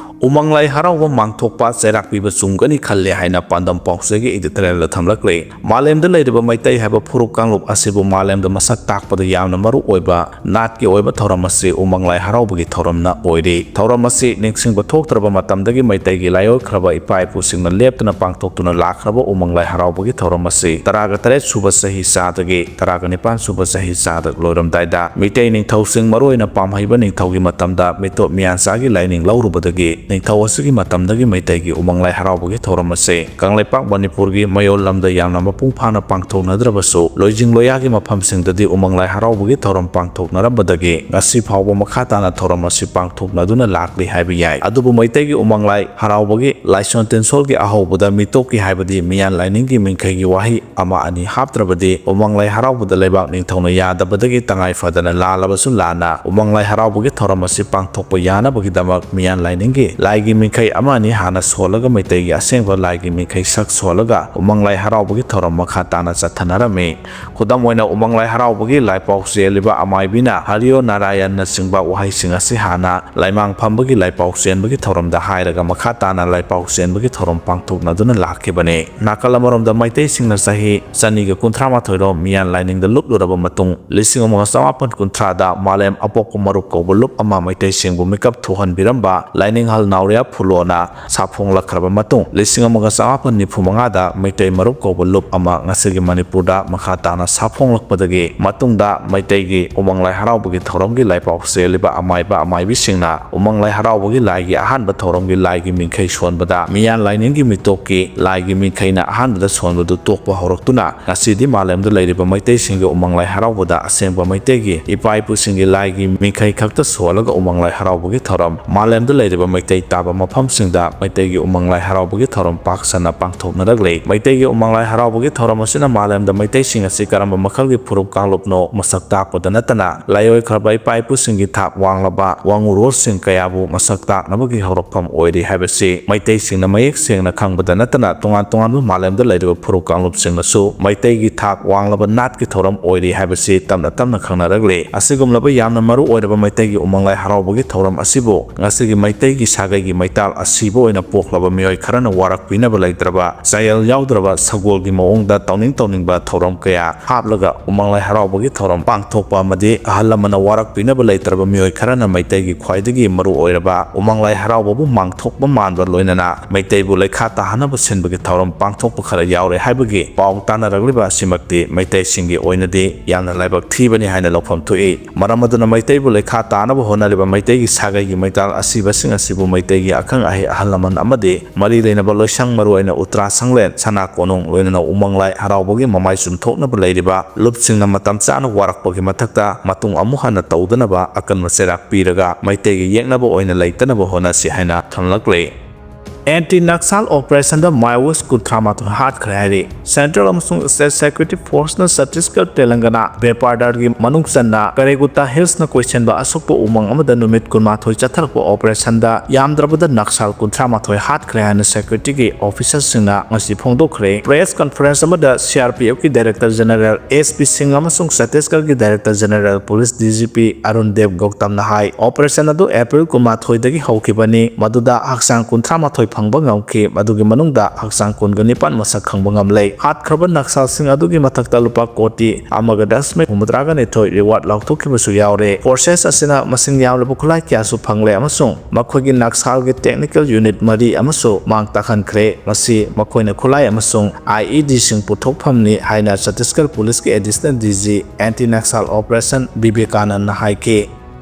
ꯎꯃꯪ ꯂꯥꯏ ꯍꯔꯥꯎꯕ ꯃꯥꯡꯊꯣꯛꯄ ꯆꯩꯔꯥꯛ ꯄꯤꯕ ꯆꯨꯝꯒꯅꯤ ꯈꯜꯂꯦ ꯍꯥꯏꯅ ꯄꯥꯟꯗꯝ ꯄꯥꯎꯆꯦꯒꯤ ꯏꯗꯤꯇꯣꯔꯤꯌꯦꯜꯗ ꯊꯝꯂꯛꯂꯤ꯫ ꯃꯥꯂꯦꯝꯗ ꯂꯩꯔꯤꯕ ꯃꯩꯇꯩ ꯍꯥꯏꯕ ꯐꯨꯔꯨꯞ ꯀꯥꯡꯂꯨꯞ ꯑꯁꯤꯕꯨ ꯃꯥꯂꯦꯝꯗ ꯃꯁꯛ ꯇꯥꯛꯄꯗ ꯌꯥꯝꯅ ꯃꯔꯨ ꯑꯣꯏꯕ ꯅꯥꯠꯀꯤ ꯑꯣꯏꯕ ꯊꯧꯔꯝ ꯑꯁꯤ ꯎꯃꯪ ꯂꯥꯏ ꯍꯔꯥꯎꯕꯒꯤ ꯊꯧꯔꯝꯅ ꯑꯣꯏꯔꯤ꯫ ꯊꯧꯔꯝ ꯑꯁꯤ ꯅꯤꯡꯁꯤꯡꯕ ꯊꯣꯛꯇ꯭ꯔꯕ ꯃꯇꯝꯗꯒꯤ ꯃꯩꯇꯩꯒꯤ ꯂꯥꯏꯑꯣꯏꯈ꯭ꯔꯕ ꯏꯄꯥ ꯏꯄꯨꯁꯤꯡꯅ ꯂꯦꯞꯇꯅ ꯄꯥꯡꯊꯣꯛꯇꯨꯅ ꯂꯥꯛꯈ꯭ꯔꯕ ꯎꯃꯪ ꯂꯥꯏ ꯍꯔꯥꯎꯕꯒꯤ ꯊꯧꯔꯝ ꯑꯁꯤ ꯇꯔꯥꯒ ꯇꯔꯦꯠ ꯁꯨꯕ ꯆꯍꯤ ꯆꯥꯗꯒꯤ ꯇꯔꯥꯒ ꯅꯤꯄꯥꯟ ꯁꯨꯕ ꯆꯍꯤ ꯆꯥꯗ ꯂꯣꯏꯔꯝꯗꯥꯏꯗ ꯃꯤꯇꯩ ꯅꯤꯡꯊꯧꯁꯤꯡ, ꯃꯔꯨꯑꯣꯏꯅ ꯄꯥꯝꯍꯩꯕ ꯅꯤꯡꯊꯧꯒꯤ ꯃꯇꯝꯗ ꯃꯤꯇꯣꯞ ꯃꯤꯌꯥꯟꯆꯥꯒꯤ ꯂꯥꯏꯅꯤꯡ ꯂꯧꯔꯨꯕꯗꯒꯤ ꯅꯤꯡꯊꯧ ꯑꯁꯤꯒꯤ ꯃꯇꯝꯗꯒꯤ ꯃꯩꯇꯩꯒꯤ ꯎꯃꯪ ꯂꯥꯏ ꯍꯔꯥꯎꯕꯒꯤ ꯊꯧꯔꯝ ꯑꯁꯤ ꯀꯪꯂꯩꯄꯥꯛ ꯃꯅꯤꯄꯨꯔꯒꯤ ꯃꯌꯣꯜ ꯂꯝꯗ ꯌꯥꯝꯅ ꯃꯄꯨꯡ ꯐꯥꯅ ꯄꯥꯡꯊꯣꯛꯅꯗ꯭ꯔꯕꯁꯨ, ꯂꯣꯏꯖꯤꯡ ꯂꯣꯌꯥꯒꯤ ꯃꯐꯝꯁꯤꯡꯗꯗꯤ ꯎꯃꯪ ꯂꯥꯏ ꯍꯔꯥꯎꯕꯒꯤ ꯊꯧꯔꯝ ꯄꯥꯡꯊꯣꯛꯅꯔꯝꯕꯗꯒꯤ ꯉꯁꯤ ꯐꯥꯎꯕ ꯃꯈꯥ ꯇꯥꯅ ꯊꯧꯔꯝ ꯑꯁꯤ ꯄꯥꯡꯊꯣꯛꯅꯗꯨꯅ ꯂꯥꯛꯂꯤ ꯍꯥꯏꯕ ꯌꯥꯏ꯫ ꯑꯗꯨꯕꯨ ꯃꯩꯇꯩꯒꯤ ꯎꯃꯪ ꯂꯥꯏ ꯍꯔꯥꯎꯕꯒꯤ ꯂꯥꯏꯁꯣꯟ ꯇꯤꯟꯁꯣꯜꯒꯤ ꯑꯍꯧꯕꯗ ꯃꯤꯇꯣꯞꯀꯤ ꯍꯥꯏꯕꯗꯤ ꯃꯤꯌꯥꯟ ꯂꯥꯏꯅꯤꯡꯒꯤ ꯃꯤꯡꯈꯩꯒꯤ ꯋꯥꯍꯩ ꯑꯃ ꯑꯅꯤ ꯍꯥꯞꯇ꯭ꯔꯕꯗꯤ ꯎꯃꯪ ꯂꯥꯏ ꯍꯔꯥꯎꯕꯗ ꯂꯩꯕꯥꯛ ꯅꯤꯡꯊꯧꯅ ꯌꯥꯗꯕꯗꯒꯤ ꯇꯉꯥꯏ ꯐꯗꯅ ꯂꯥꯜꯂꯕꯁꯨ ꯂꯥꯟꯅ ꯎꯃꯪ ꯂꯥꯏ ꯍꯔꯥꯎꯕꯒꯤ ꯊꯧꯔꯝ ꯑꯁꯤ ꯄꯥꯡꯊꯣꯛꯄ ꯌꯥꯅꯕꯒꯤꯗꯃꯛ ꯃꯤꯌꯥꯟ ꯂꯥꯏꯅꯤꯡꯒꯤ ꯂꯥꯏꯒꯤ ꯃꯤꯡꯈꯩ ꯑꯃ ꯑꯅꯤ ꯍꯥꯟꯅ ꯁꯣꯜꯂꯒ ꯃꯩꯇꯩꯒꯤ ꯑꯁꯦꯡꯕ ꯂꯥꯏꯒꯤ ꯃꯤꯡꯈꯩ ꯁꯛ ꯁꯣꯜꯂꯒ ꯎꯃꯪ ꯂꯥꯏ ꯍꯔꯥꯎꯕꯒꯤ ꯊꯧꯔꯝ ꯃꯈꯥ ꯇꯥꯅ ꯆꯠꯊꯅꯔꯝꯃꯤ꯫ ꯈꯨꯗꯝ ꯑꯣꯏꯅ ꯎꯃꯪ ꯂꯥꯏ ꯍꯔꯥꯎꯕꯒꯤ ꯂꯥꯏꯄꯥꯎ ꯆꯦꯜꯂꯤꯕ ꯑꯃꯥꯏꯕꯤꯅ ꯍꯔꯤꯌꯣ ꯅꯥꯔꯥꯌꯟꯅꯆꯤꯡꯕ ꯋꯥꯍꯩꯁꯤꯡ ꯑꯁꯤ ꯍꯥꯟꯅ ꯂꯥꯏꯃꯥꯡ ꯐꯝꯕꯒꯤ ꯂꯥꯏꯄꯥꯎ ꯆꯦꯟꯕꯒꯤ ꯊꯧꯔꯝꯗ ꯍꯥꯏꯔꯒ ꯃꯈꯥ ꯇꯥꯅ ꯂꯥꯏꯄꯥꯎ ꯆꯦꯟꯕꯒꯤ ꯊꯧꯔꯝ ꯄꯥꯡꯊꯣꯛꯅꯗꯨꯅ ꯂꯥꯛꯈꯤꯕꯅꯤ꯫ ꯅꯥꯀꯜ ꯑꯃꯔꯣꯝꯗ ꯃꯩꯇꯩꯁꯤꯡꯅ ꯆꯍꯤ ꯆꯅꯤꯒ ꯀꯨꯟꯊ꯭ꯔꯥ ꯃꯥꯊꯣꯏ ꯔꯣꯝ ꯃꯤꯌꯥꯟ ꯂꯥꯏꯅꯤꯡꯗ ꯂꯨꯞꯂꯨꯔꯕ ꯃꯇꯨꯡ ꯂꯤꯁꯤꯡ ꯑꯃꯒ ꯆꯃꯥꯄꯟ ꯀꯨꯟꯊ꯭ꯔꯥꯗ ꯃꯥꯂꯦꯝ ꯑꯄꯣꯛꯄ ꯃꯔꯨꯞ ꯀꯧꯕ ꯂꯨꯞ ꯑꯃ ꯃꯩꯇꯩꯁꯤꯡꯕꯨ ꯃꯤꯀꯞ ꯊꯣꯛꯍꯟꯕꯤꯔꯝꯕ ꯂꯥꯏꯅꯤꯡꯍꯜ ꯅꯥꯎꯔꯤꯌꯥ ꯐꯨꯂꯣꯅ ꯁꯥꯐꯣꯡꯂꯛꯈ꯭ꯔꯕ ꯃꯇꯨꯡ, ꯂꯤꯁꯤꯡ ꯑꯃꯒ ꯆꯃꯥꯄꯟ ꯅꯤꯐꯨ ꯃꯉꯥꯗ ꯃꯩꯇꯩ ꯃꯔꯨꯞ ꯀꯧꯕ ꯂꯨꯞ ꯑꯃ ꯉꯁꯤꯒꯤ ꯃꯅꯤꯄꯨꯔꯗ ꯃꯈꯥ ꯇꯥꯅ ꯁꯥꯐꯣꯡꯂꯛꯄꯗꯒꯤ ꯃꯇꯨꯡꯗ ꯃꯩꯇꯩꯒꯤ ꯎꯃꯪ ꯂꯥꯏ ꯍꯔꯥꯎꯕꯒꯤ ꯊꯧꯔꯝꯒꯤ ꯂꯥꯏꯄꯥꯎ ꯆꯦꯜꯂꯤꯕ ꯑꯃꯥꯏꯕ ꯑꯃꯥꯏꯕꯤꯁꯤꯡꯅ ꯎꯃꯪ ꯂꯥꯏ ꯍꯔꯥꯎꯕꯒꯤ ꯂꯥꯏꯒꯤ ꯑꯍꯥꯟꯕ ꯊꯧꯔꯝꯒꯤ ꯂꯥꯏꯒꯤ ꯃꯤꯡꯈꯩ ꯁꯣꯟꯕꯗ ꯃꯤꯌꯥꯟ ꯂꯥꯏꯅꯤꯡꯒꯤ ꯃꯤꯇꯣꯞꯀꯤ ꯂꯥꯏꯒꯤ ꯃꯤꯡꯈꯩꯅ ꯑꯍꯥꯟꯕꯗ ꯁꯣꯟꯕꯗꯨ ꯇꯣꯛꯄ ꯍꯧꯔꯛꯇꯨꯅ ꯉꯁꯤꯗꯤ ꯃꯥꯂꯦꯝꯗ ꯂꯩꯔꯤꯕ ꯃꯩꯇꯩꯁꯤꯡꯒꯤ ꯎꯃꯪ ꯂꯥꯏ ꯍꯔꯥꯎꯕꯗ ꯑꯁꯦꯡꯕ ꯃꯩꯇꯩꯒꯤ ꯏꯄꯥ ꯏꯄꯨꯁꯤꯡꯒꯤ ꯂꯥꯏꯒꯤ ꯃꯤꯡꯈꯩ ꯈꯛꯇ ꯁꯣꯜꯂꯒ ꯎꯃꯪ ꯂꯥꯏ ꯍꯔꯥꯎꯕꯒꯤ ꯊꯧꯔꯝ ꯃꯥꯂꯦꯝꯗ ꯂꯩꯔꯤꯕ ꯃꯩꯇꯩ ꯇꯥꯕ ꯃꯐꯝꯁꯤꯡꯗ ꯃꯩꯇꯩꯒꯤ ꯎꯃꯪ ꯂꯥꯏ ꯍꯔꯥꯎꯕꯒꯤ ꯊꯧꯔꯝ ꯄꯥꯛ ꯁꯟꯅ ꯄꯥꯡꯊꯣꯛꯅꯔꯛꯂꯤ꯫ ꯃꯩꯇꯩꯒꯤ ꯎꯃꯪ ꯂꯥꯏ ꯍꯔꯥꯎꯕꯒꯤ ꯊꯧꯔꯝ ꯑꯁꯤꯅ ꯃꯥꯂꯦꯝꯗ ꯃꯩꯇꯩꯁꯤꯡ ꯑꯁꯤ ꯀꯔꯝꯕ ꯃꯈꯜꯒꯤ ꯐꯨꯔꯨꯞ ꯀꯥꯡꯂꯨꯞꯅꯣ ꯃꯁꯛ ꯇꯥꯛꯄꯗ ꯅꯠꯇꯅ ꯂꯥꯏꯑꯣꯏꯈ꯭ꯔꯕ ꯏꯄꯥ ꯏꯄꯨꯁꯤꯡꯒꯤ ꯊꯥꯛ ꯋꯥꯡꯂꯕ ꯋꯥꯉꯨꯔꯣꯜꯁꯤꯡ ꯀꯌꯥꯕꯨ ꯃꯁꯛ ꯇꯥꯛꯅꯕꯒꯤ ꯍꯧꯔꯛꯐꯝ ꯑꯣꯏꯔꯤ ꯍꯥꯏꯕꯁꯤ ꯃꯩꯇꯩꯁꯤꯡꯅ ꯃꯌꯦꯛ ꯁꯦꯡꯅ ꯈꯪꯕꯗ ꯅꯠꯇꯅ ꯇꯣꯉꯥꯟ ꯇꯣꯉꯥꯟꯕ ꯃꯥꯂꯦꯝꯗ ꯂꯩꯔꯤꯕ ꯐꯨꯔꯨꯞ ꯀꯥꯡꯂꯨꯞꯁꯤꯡꯅꯁꯨ ꯃꯩꯇꯩꯒꯤ ꯊꯥꯛ ꯋꯥꯡꯂꯕ ꯅꯥꯠꯀꯤ ꯊꯧꯔꯝ ꯑꯣꯏꯔꯤ ꯍꯥꯏꯕꯁꯤ ꯇꯞꯅ ꯇꯞꯅ ꯈꯪꯅꯔꯛꯂꯤ꯫ ꯑꯁꯤꯒꯨꯝꯂꯕ ꯌꯥꯝꯅ ꯃꯔꯨ ꯑꯣꯏꯔꯕ ꯃꯩꯇꯩꯒꯤ ꯎꯃꯪ ꯂꯥꯏ ꯍꯔꯥꯎꯕꯒꯤ ꯊꯧꯔꯝ ꯑꯁꯤꯕꯨ ꯉꯁꯤꯒꯤ ꯃꯩꯇꯩꯒꯤ ꯁꯥꯒꯩꯒꯤ ꯃꯩꯇꯥꯜ ꯑꯁꯤꯕ ꯑꯣꯏꯅ ꯄꯣꯛꯂꯕ ꯃꯤꯑꯣꯏ ꯈꯔꯅ ꯋꯥꯔꯛꯄꯤꯅꯕ ꯂꯩꯇ꯭ꯔꯕ ꯆꯌꯦꯜ ꯌꯥꯎꯗ꯭ꯔꯕ ꯁꯒꯣꯜꯒꯤ ꯃꯑꯣꯡꯗ ꯇꯧꯅꯤꯡ ꯇꯧꯅꯤꯡꯕ ꯊꯧꯔꯝ ꯀꯌꯥ ꯍꯥꯞꯂꯒ ꯎꯃꯪ ꯂꯥꯏ ꯍꯔꯥꯎꯕꯒꯤ ꯊꯧꯔꯝ ꯄꯥꯡꯊꯣꯛꯄ ꯑꯃꯗꯤ ꯑꯍꯜ ꯂꯃꯟꯅ ꯋꯥꯔꯛꯄꯤꯅꯕ ꯂꯩꯇ꯭ꯔꯕ ꯃꯤꯑꯣꯏ ꯈꯔꯅ ꯃꯩꯇꯩꯒꯤ ꯈ꯭ꯋꯥꯏꯗꯒꯤ ꯃꯔꯨ ꯑꯣꯏꯔꯕ ꯎꯃꯪ ꯂꯥꯏ ꯍꯔꯥꯎꯕꯕꯨ ꯃꯥꯡꯊꯣꯛꯄ ꯃꯥꯟꯕ ꯂꯣꯏꯅꯅ ꯃꯩꯇꯩꯕꯨ ꯂꯩꯈꯥ ꯇꯥꯍꯟꯅꯕ ꯁꯤꯟꯕꯒꯤ ꯊꯧꯔꯝ ꯄꯥꯡꯊꯣꯛꯄ ꯈꯔ ꯌꯥꯎꯔꯦ ꯍꯥꯏꯕꯒꯤ ꯄꯥꯎ ꯇꯥꯅꯔꯛꯂꯤꯕ ꯑꯁꯤꯃꯛꯇꯤ ꯃꯩꯇꯩꯁꯤꯡꯒꯤ ꯑꯣꯏꯅꯗꯤ ꯌꯥꯝꯅ ꯂꯥꯏꯕꯛ ꯊꯤꯕꯅꯤ ꯍꯥꯏꯅ ꯂꯧꯐꯝ ꯊꯣꯛꯏ꯫ ꯃꯔꯝ ꯑꯗꯨꯅ ꯃꯩꯇꯩꯕꯨ ꯂꯩꯈꯥ ꯇꯥꯅꯕ ꯍꯣꯠꯅꯔꯤꯕ ꯃꯩꯇꯩꯒꯤ ꯁꯥꯒꯩꯒꯤ ꯃꯩꯇꯥꯜ ꯑꯁꯤꯕꯁꯤꯡ ꯑꯁꯤꯕꯨ ꯃꯩꯇꯩꯒꯤ ꯑꯈꯪ ꯑꯍꯩ ꯑꯍꯜ ꯂꯃꯟ ꯑꯃꯗꯤ ꯃꯔꯤ ꯂꯩꯅꯕ ꯂꯣꯏꯁꯪ, ꯃꯔꯨꯑꯣꯏꯅ ꯎꯇ꯭ꯔꯥ ꯁꯪꯂꯦꯟ, ꯁꯅꯥ ꯀꯣꯅꯨꯡ, ꯂꯣꯏꯅꯅ ꯎꯃꯪ ꯂꯥꯏ ꯍꯔꯥꯎꯕꯒꯤ ꯃꯃꯥꯏ ꯆꯨꯝꯊꯣꯛꯅꯕ ꯂꯩꯔꯤꯕ ꯂꯨꯞꯁꯤꯡꯅ ꯃꯇꯝ ꯆꯥꯅ ꯋꯥꯔꯛꯄꯒꯤ ꯃꯊꯛꯇ ꯃꯇꯨꯡ ꯑꯃꯨꯛ ꯍꯟꯅ ꯇꯧꯗꯅꯕ ꯑꯀꯟꯕ ꯆꯩꯔꯥꯛ ꯄꯤꯔꯒ ꯃꯩꯇꯩꯒꯤ ꯌꯦꯛꯅꯕ ꯑꯣꯏꯅ ꯂꯩꯇꯅꯕ ꯍꯣꯠꯅꯁꯤ ꯍꯥꯏꯅ ꯊꯝꯂꯛꯂꯤ꯫ ꯑꯦꯟꯇꯤ ꯅꯛꯁꯥꯜ ꯑꯣꯄꯔꯦꯁꯟꯗ ꯃꯥꯏꯑꯣꯁ ꯀꯨꯟꯊ꯭ꯔꯥ ꯃꯥꯊꯣꯏ ꯍꯥꯠꯈ꯭ꯔꯦ ꯍꯥꯏꯔꯤ꯫ ꯁꯦꯟꯇ꯭ꯔꯦꯜ ꯑꯃꯁꯨꯡ ꯁ꯭ꯇꯦꯠ ꯁꯦꯀ꯭ꯌꯨꯔꯤꯇꯤ ꯐꯣꯔꯁꯅ ꯆꯇꯤꯁꯒꯔ, ꯇꯦꯂꯪꯒꯅꯥ, ꯕꯦꯄꯥꯔꯗꯥꯔꯒꯤ ꯃꯅꯨꯡ ꯆꯟꯅ ꯀꯔꯦꯒꯨꯇꯥ ꯍꯤꯜꯁꯅ ꯀꯣꯏꯁꯤꯟꯕ ꯑꯁꯣꯛꯄ ꯎꯃꯪ ꯑꯃꯗ ꯅꯨꯃꯤꯠ ꯀꯨꯟꯃꯥꯊꯣꯏ ꯆꯠꯊꯔꯛꯄ ꯑꯣꯄꯔꯦꯁꯟꯗ ꯌꯥꯝꯗ꯭ꯔꯕꯗ ꯅꯛꯁꯥꯜ ꯀꯨꯟꯊ꯭ꯔꯥ ꯃꯥꯊꯣꯏ ꯍꯥꯠꯈ꯭ꯔꯦ ꯍꯥꯏꯅ ꯁꯦꯀ꯭ꯌꯨꯔꯤꯇꯤꯒꯤ ꯑꯣꯐꯤꯁꯔꯁꯤꯡꯅ ꯉꯁꯤ ꯐꯣꯡꯗꯣꯛꯈ꯭ꯔꯦ꯫ ꯄ꯭ꯔꯦꯁ ꯀꯟꯐꯔꯦꯟꯁ ꯑꯃꯗ ꯁꯤ ꯑꯥꯔ ꯄꯤ ꯑꯦꯐꯀꯤ ꯗꯥꯏꯔꯦꯛꯇꯔ ꯖꯦꯅꯔꯦꯜ ꯑꯦꯁ ꯄꯤ ꯁꯤꯡ ꯑꯃꯁꯨꯡ ꯆꯇꯤꯁꯒꯔꯒꯤ director general police D G P Arun Dev ꯒꯧꯇꯝꯅ ꯍꯥꯏ, ꯑꯣꯄꯔꯦꯁꯟ ꯑꯗꯨ ꯑꯦꯄ꯭ꯔꯤꯜ ꯀꯨꯟꯃꯥꯊꯣꯏꯗꯒꯤ ꯍꯧꯈꯤꯕꯅꯤ, ꯃꯗꯨꯗ ꯍꯛꯆꯥꯡ ꯀꯨꯟꯊ꯭ꯔꯥ ꯃꯥꯊꯣꯏ ꯐꯪꯕ ꯉꯝꯈꯤ꯫ ꯃꯗꯨꯒꯤ ꯃꯅꯨꯡꯗ ꯍꯛꯆꯥꯡ ꯀꯨꯟꯒ ꯅꯤꯄꯥꯟ ꯃꯁꯛ ꯈꯪꯕ ꯉꯝꯂꯦ꯫ ꯍꯥꯠꯈ꯭ꯔꯕ ꯅꯛꯁꯥꯜꯁꯤꯡ ꯑꯗꯨꯒꯤ ꯃꯊꯛꯇ ꯂꯨꯄꯥ ꯀꯣꯇꯤ ꯑꯃꯒ ꯗꯁꯃꯤꯛ ꯍꯨꯝꯐꯨꯇꯔꯥꯒ ꯅꯤꯊꯣꯏ reward ꯂꯥꯎꯊꯣꯛꯈꯤꯕꯁꯨ ꯌꯥꯎꯔꯦ꯫ Forces ꯑꯁꯤꯅ ꯃꯁꯤꯡ ꯌꯥꯝꯂꯕ ꯈꯨꯠꯂꯥꯏ ꯀꯌꯥꯁꯨ ꯐꯪꯂꯦ ꯑꯃꯁꯨꯡ ꯃꯈꯣꯏꯒꯤ ꯅꯛꯁꯥꯜꯒꯤ technical unit ꯃꯔꯤ ꯑꯃꯁꯨ ꯃꯥꯡ ꯇꯥꯛꯍꯟꯈ꯭ꯔꯦ꯫ ꯃꯁꯤ ꯃꯈꯣꯏꯅ ꯈꯨꯠꯂꯥꯏ ꯑꯃꯁꯨꯡ IEDꯁꯤꯡ ꯄꯨꯊꯣꯛꯐꯝꯅꯤ ꯍꯥꯏꯅ ꯆꯇꯤꯁꯒꯔ ꯄꯨꯂꯤꯁꯀꯤ Additional DG Anti Naxal Operation ꯕꯤꯕꯦꯀꯥꯅꯟꯗꯅ ꯍꯥꯏꯈꯤ꯫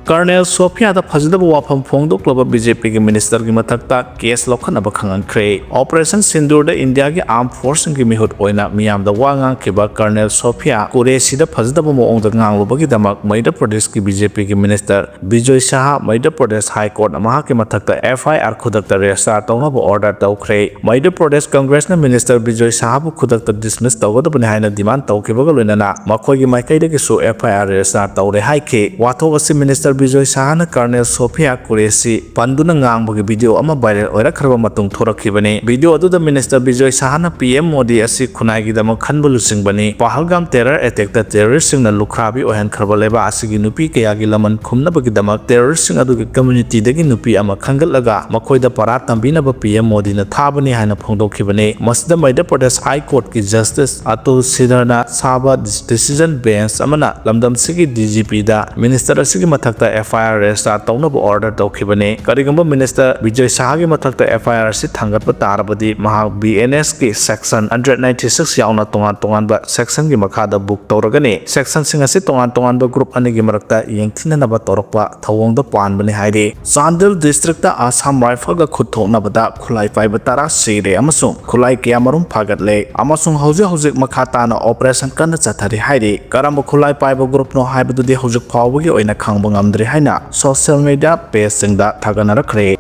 ꯀꯔꯅꯦꯜ ꯁꯣꯐꯤꯌꯥꯗ ꯐꯖꯗꯕ ꯋꯥꯐꯝ ꯐꯣꯡꯗꯣꯛꯂꯕ BJPꯒꯤ ministerꯒꯤ ꯃꯊꯛꯇ case ꯂꯧꯈꯠꯅꯕ ꯈꯪꯍꯟꯈ꯭ꯔꯦ꯫ Operation ꯁꯤꯟꯗꯨꯔꯗ ꯏꯟꯗꯤꯌꯥꯒꯤ armed forceꯁꯤꯡꯒꯤ ꯃꯤꯍꯨꯠ ꯑꯣꯏꯅ ꯃꯤꯌꯥꯝꯗ ꯋꯥ ꯉꯥꯡꯈꯤꯕ ꯀꯔꯅꯦꯜ ꯁꯣꯐꯤꯌꯥ ꯀꯨꯔꯦꯁꯤꯗ ꯐꯖꯗꯕ ꯃꯑꯣꯡꯗ ꯉꯥꯡꯂꯨꯕꯒꯤꯗꯃꯛ ꯃꯙ꯭ꯌ ꯄ꯭ꯔꯗꯦꯁꯀꯤ BJPꯒꯤ minister ꯕꯤꯖꯣꯏ ꯁꯥꯍ ꯃꯙ꯭ꯌ ꯄ꯭ꯔꯗꯦꯁ High Courtꯅ ꯃꯍꯥꯛꯀꯤ ꯃꯊꯛꯇ FIR ꯈꯨꯗꯛꯇ register ꯇꯧꯅꯕ order ꯇꯧꯈ꯭ꯔꯦ꯫ ꯃꯙ꯭ꯌ ꯄ꯭ꯔꯗꯦꯁ ꯀꯪꯒ꯭ꯔꯦꯁꯅ minister ꯕꯤꯖꯣꯏ ꯁꯥꯍꯕꯨ ꯈꯨꯗꯛꯇ dismiss ꯇꯧꯒꯗꯕꯅꯤ ꯍꯥꯏꯅ demand ꯇꯧꯈꯤꯕꯒ ꯂꯣꯏꯅꯅ ꯃꯈꯣꯏꯒꯤ ꯃꯥꯏꯀꯩꯗꯒꯤꯁꯨ FIR register ꯇꯧꯔꯦ ꯍꯥꯏꯈꯤ꯫ ꯋꯥꯊꯣꯛ ꯑꯁꯤ minister ꯕꯤꯖꯣꯏ ꯁꯥꯍꯅ ꯀꯔꯅꯦꯜ ꯁꯣꯐꯤꯌꯥ ꯀꯨꯔꯦꯁꯤ ꯄꯟꯗꯨꯅ ꯉꯥꯡꯕꯒꯤ video ꯑꯃ viral ꯑꯣꯏꯔꯛꯈ꯭ꯔꯕ ꯃꯇꯨꯡ ꯊꯣꯔꯛꯈꯤꯕꯅꯤ꯫ Video ꯑꯗꯨꯗ minister ꯕꯤꯖꯣꯏ ꯁꯥꯍꯅ PM ꯃꯣꯗꯤ ꯑꯁꯤ ꯈꯨꯟꯅꯥꯏꯒꯤꯗꯃꯛ ꯈꯟꯕ ꯂꯨꯆꯤꯡꯕꯅꯤ꯫ ꯄꯍꯜꯒꯥꯝ terror attackꯇ terroristꯁꯤꯡꯅ ꯂꯨꯈ꯭ꯔꯥꯕꯤ ꯑꯣꯏꯍꯟꯈ꯭ꯔꯕ ꯂꯩꯕꯥꯛ ꯑꯁꯤꯒꯤ ꯅꯨꯄꯤ ꯀꯌꯥꯒꯤ ꯂꯃꯟ ꯈꯨꯝꯅꯕꯒꯤꯗꯃꯛ terroristꯁꯤꯡ ꯑꯗꯨꯒꯤ communityꯗꯒꯤ ꯅꯨꯄꯤ ꯑꯃ ꯈꯟꯒꯠꯂꯒ ꯃꯈꯣꯏꯗ ꯄꯔꯥ ꯇꯝꯕꯤꯅꯕ PM ꯃꯣꯗꯤꯅ ꯊꯥꯕꯅꯤ ꯍꯥꯏꯅ ꯐꯣꯡꯗꯣꯛꯈꯤꯕꯅꯤ꯫ ꯃꯁꯤꯗ ꯃꯙ꯭ꯌ ꯄ꯭ꯔꯗꯦꯁ High Courtꯀꯤ Justice ꯑꯇꯨꯜ ꯁꯤꯙꯔꯅ ꯁꯥꯕ decision bench ꯑꯃꯅ ꯂꯝꯗꯝꯁꯤꯒꯤ DGPꯗ minister ꯑꯁꯤꯒꯤ ꯃꯊꯛꯇ FIR register ꯇꯧꯅꯕ order ꯇꯧꯈꯤꯕꯅꯤ꯫ ꯀꯔꯤꯒꯨꯝꯕ minister ꯕꯤꯖꯣꯏ ꯁꯥꯍꯒꯤ ꯃꯊꯛꯇ FIR ꯑꯁꯤ ꯊꯥꯡꯒꯠꯄ ꯇꯥꯔꯕꯗꯤ ꯃꯍꯥꯛ BNSꯀꯤ section hundred ninety six ꯌꯥꯎꯅ ꯇꯣꯉꯥꯟ ꯇꯣꯉꯥꯟꯕ sectionꯒꯤ ꯃꯈꯥꯗ book ꯇꯧꯔꯒꯅꯤ꯫ Sectionꯁꯤꯡ ꯑꯁꯤ ꯇꯣꯉꯥꯟ ꯇꯣꯉꯥꯟꯕ group ꯑꯅꯤꯒꯤ ꯃꯔꯛꯇ ꯌꯦꯡꯊꯤꯅꯅꯕ ꯇꯧꯔꯛꯄ ꯊꯧꯑꯣꯡꯗ ꯄꯥꯟꯕꯅꯤ ꯍꯥꯏꯔꯤ꯫ ꯆꯥꯟꯗꯦꯜ districtꯇ Assam Riflesꯒ ꯈꯨꯠ ꯊꯣꯛꯅꯕꯗ ꯈꯨꯠꯂꯥꯏ ꯄꯥꯏꯕ ꯇꯔꯥ ꯁꯤꯔꯦ ꯑꯃꯁꯨꯡ ꯈꯨꯠꯂꯥꯏ ꯀꯌꯥꯃꯔꯨꯝ ꯐꯥꯒꯠꯂꯦ ꯑꯃꯁꯨꯡ ꯍꯧꯖꯤꯛ ꯍꯧꯖꯤꯛ ꯃꯈꯥ ꯇꯥꯅ operation ꯀꯟꯅ ꯆꯠꯊꯔꯤ ꯍꯥꯏꯔꯤ꯫ ꯀꯔꯝꯕ ꯈꯨꯠꯂꯥꯏ ꯄꯥꯏꯕ groupꯅꯣ ꯍꯥꯏꯕꯗꯨꯗꯤ ꯍꯧꯖꯤꯛ ꯐꯥꯎꯕꯒꯤ ꯑꯣꯏꯅ ꯈꯪꯕ ꯉꯝꯗ꯭ꯔꯤ ꯍꯥꯏꯅ social media pageꯁꯤꯡꯗ ꯊꯥꯒꯠꯅꯔꯛꯈ꯭ꯔꯦ꯫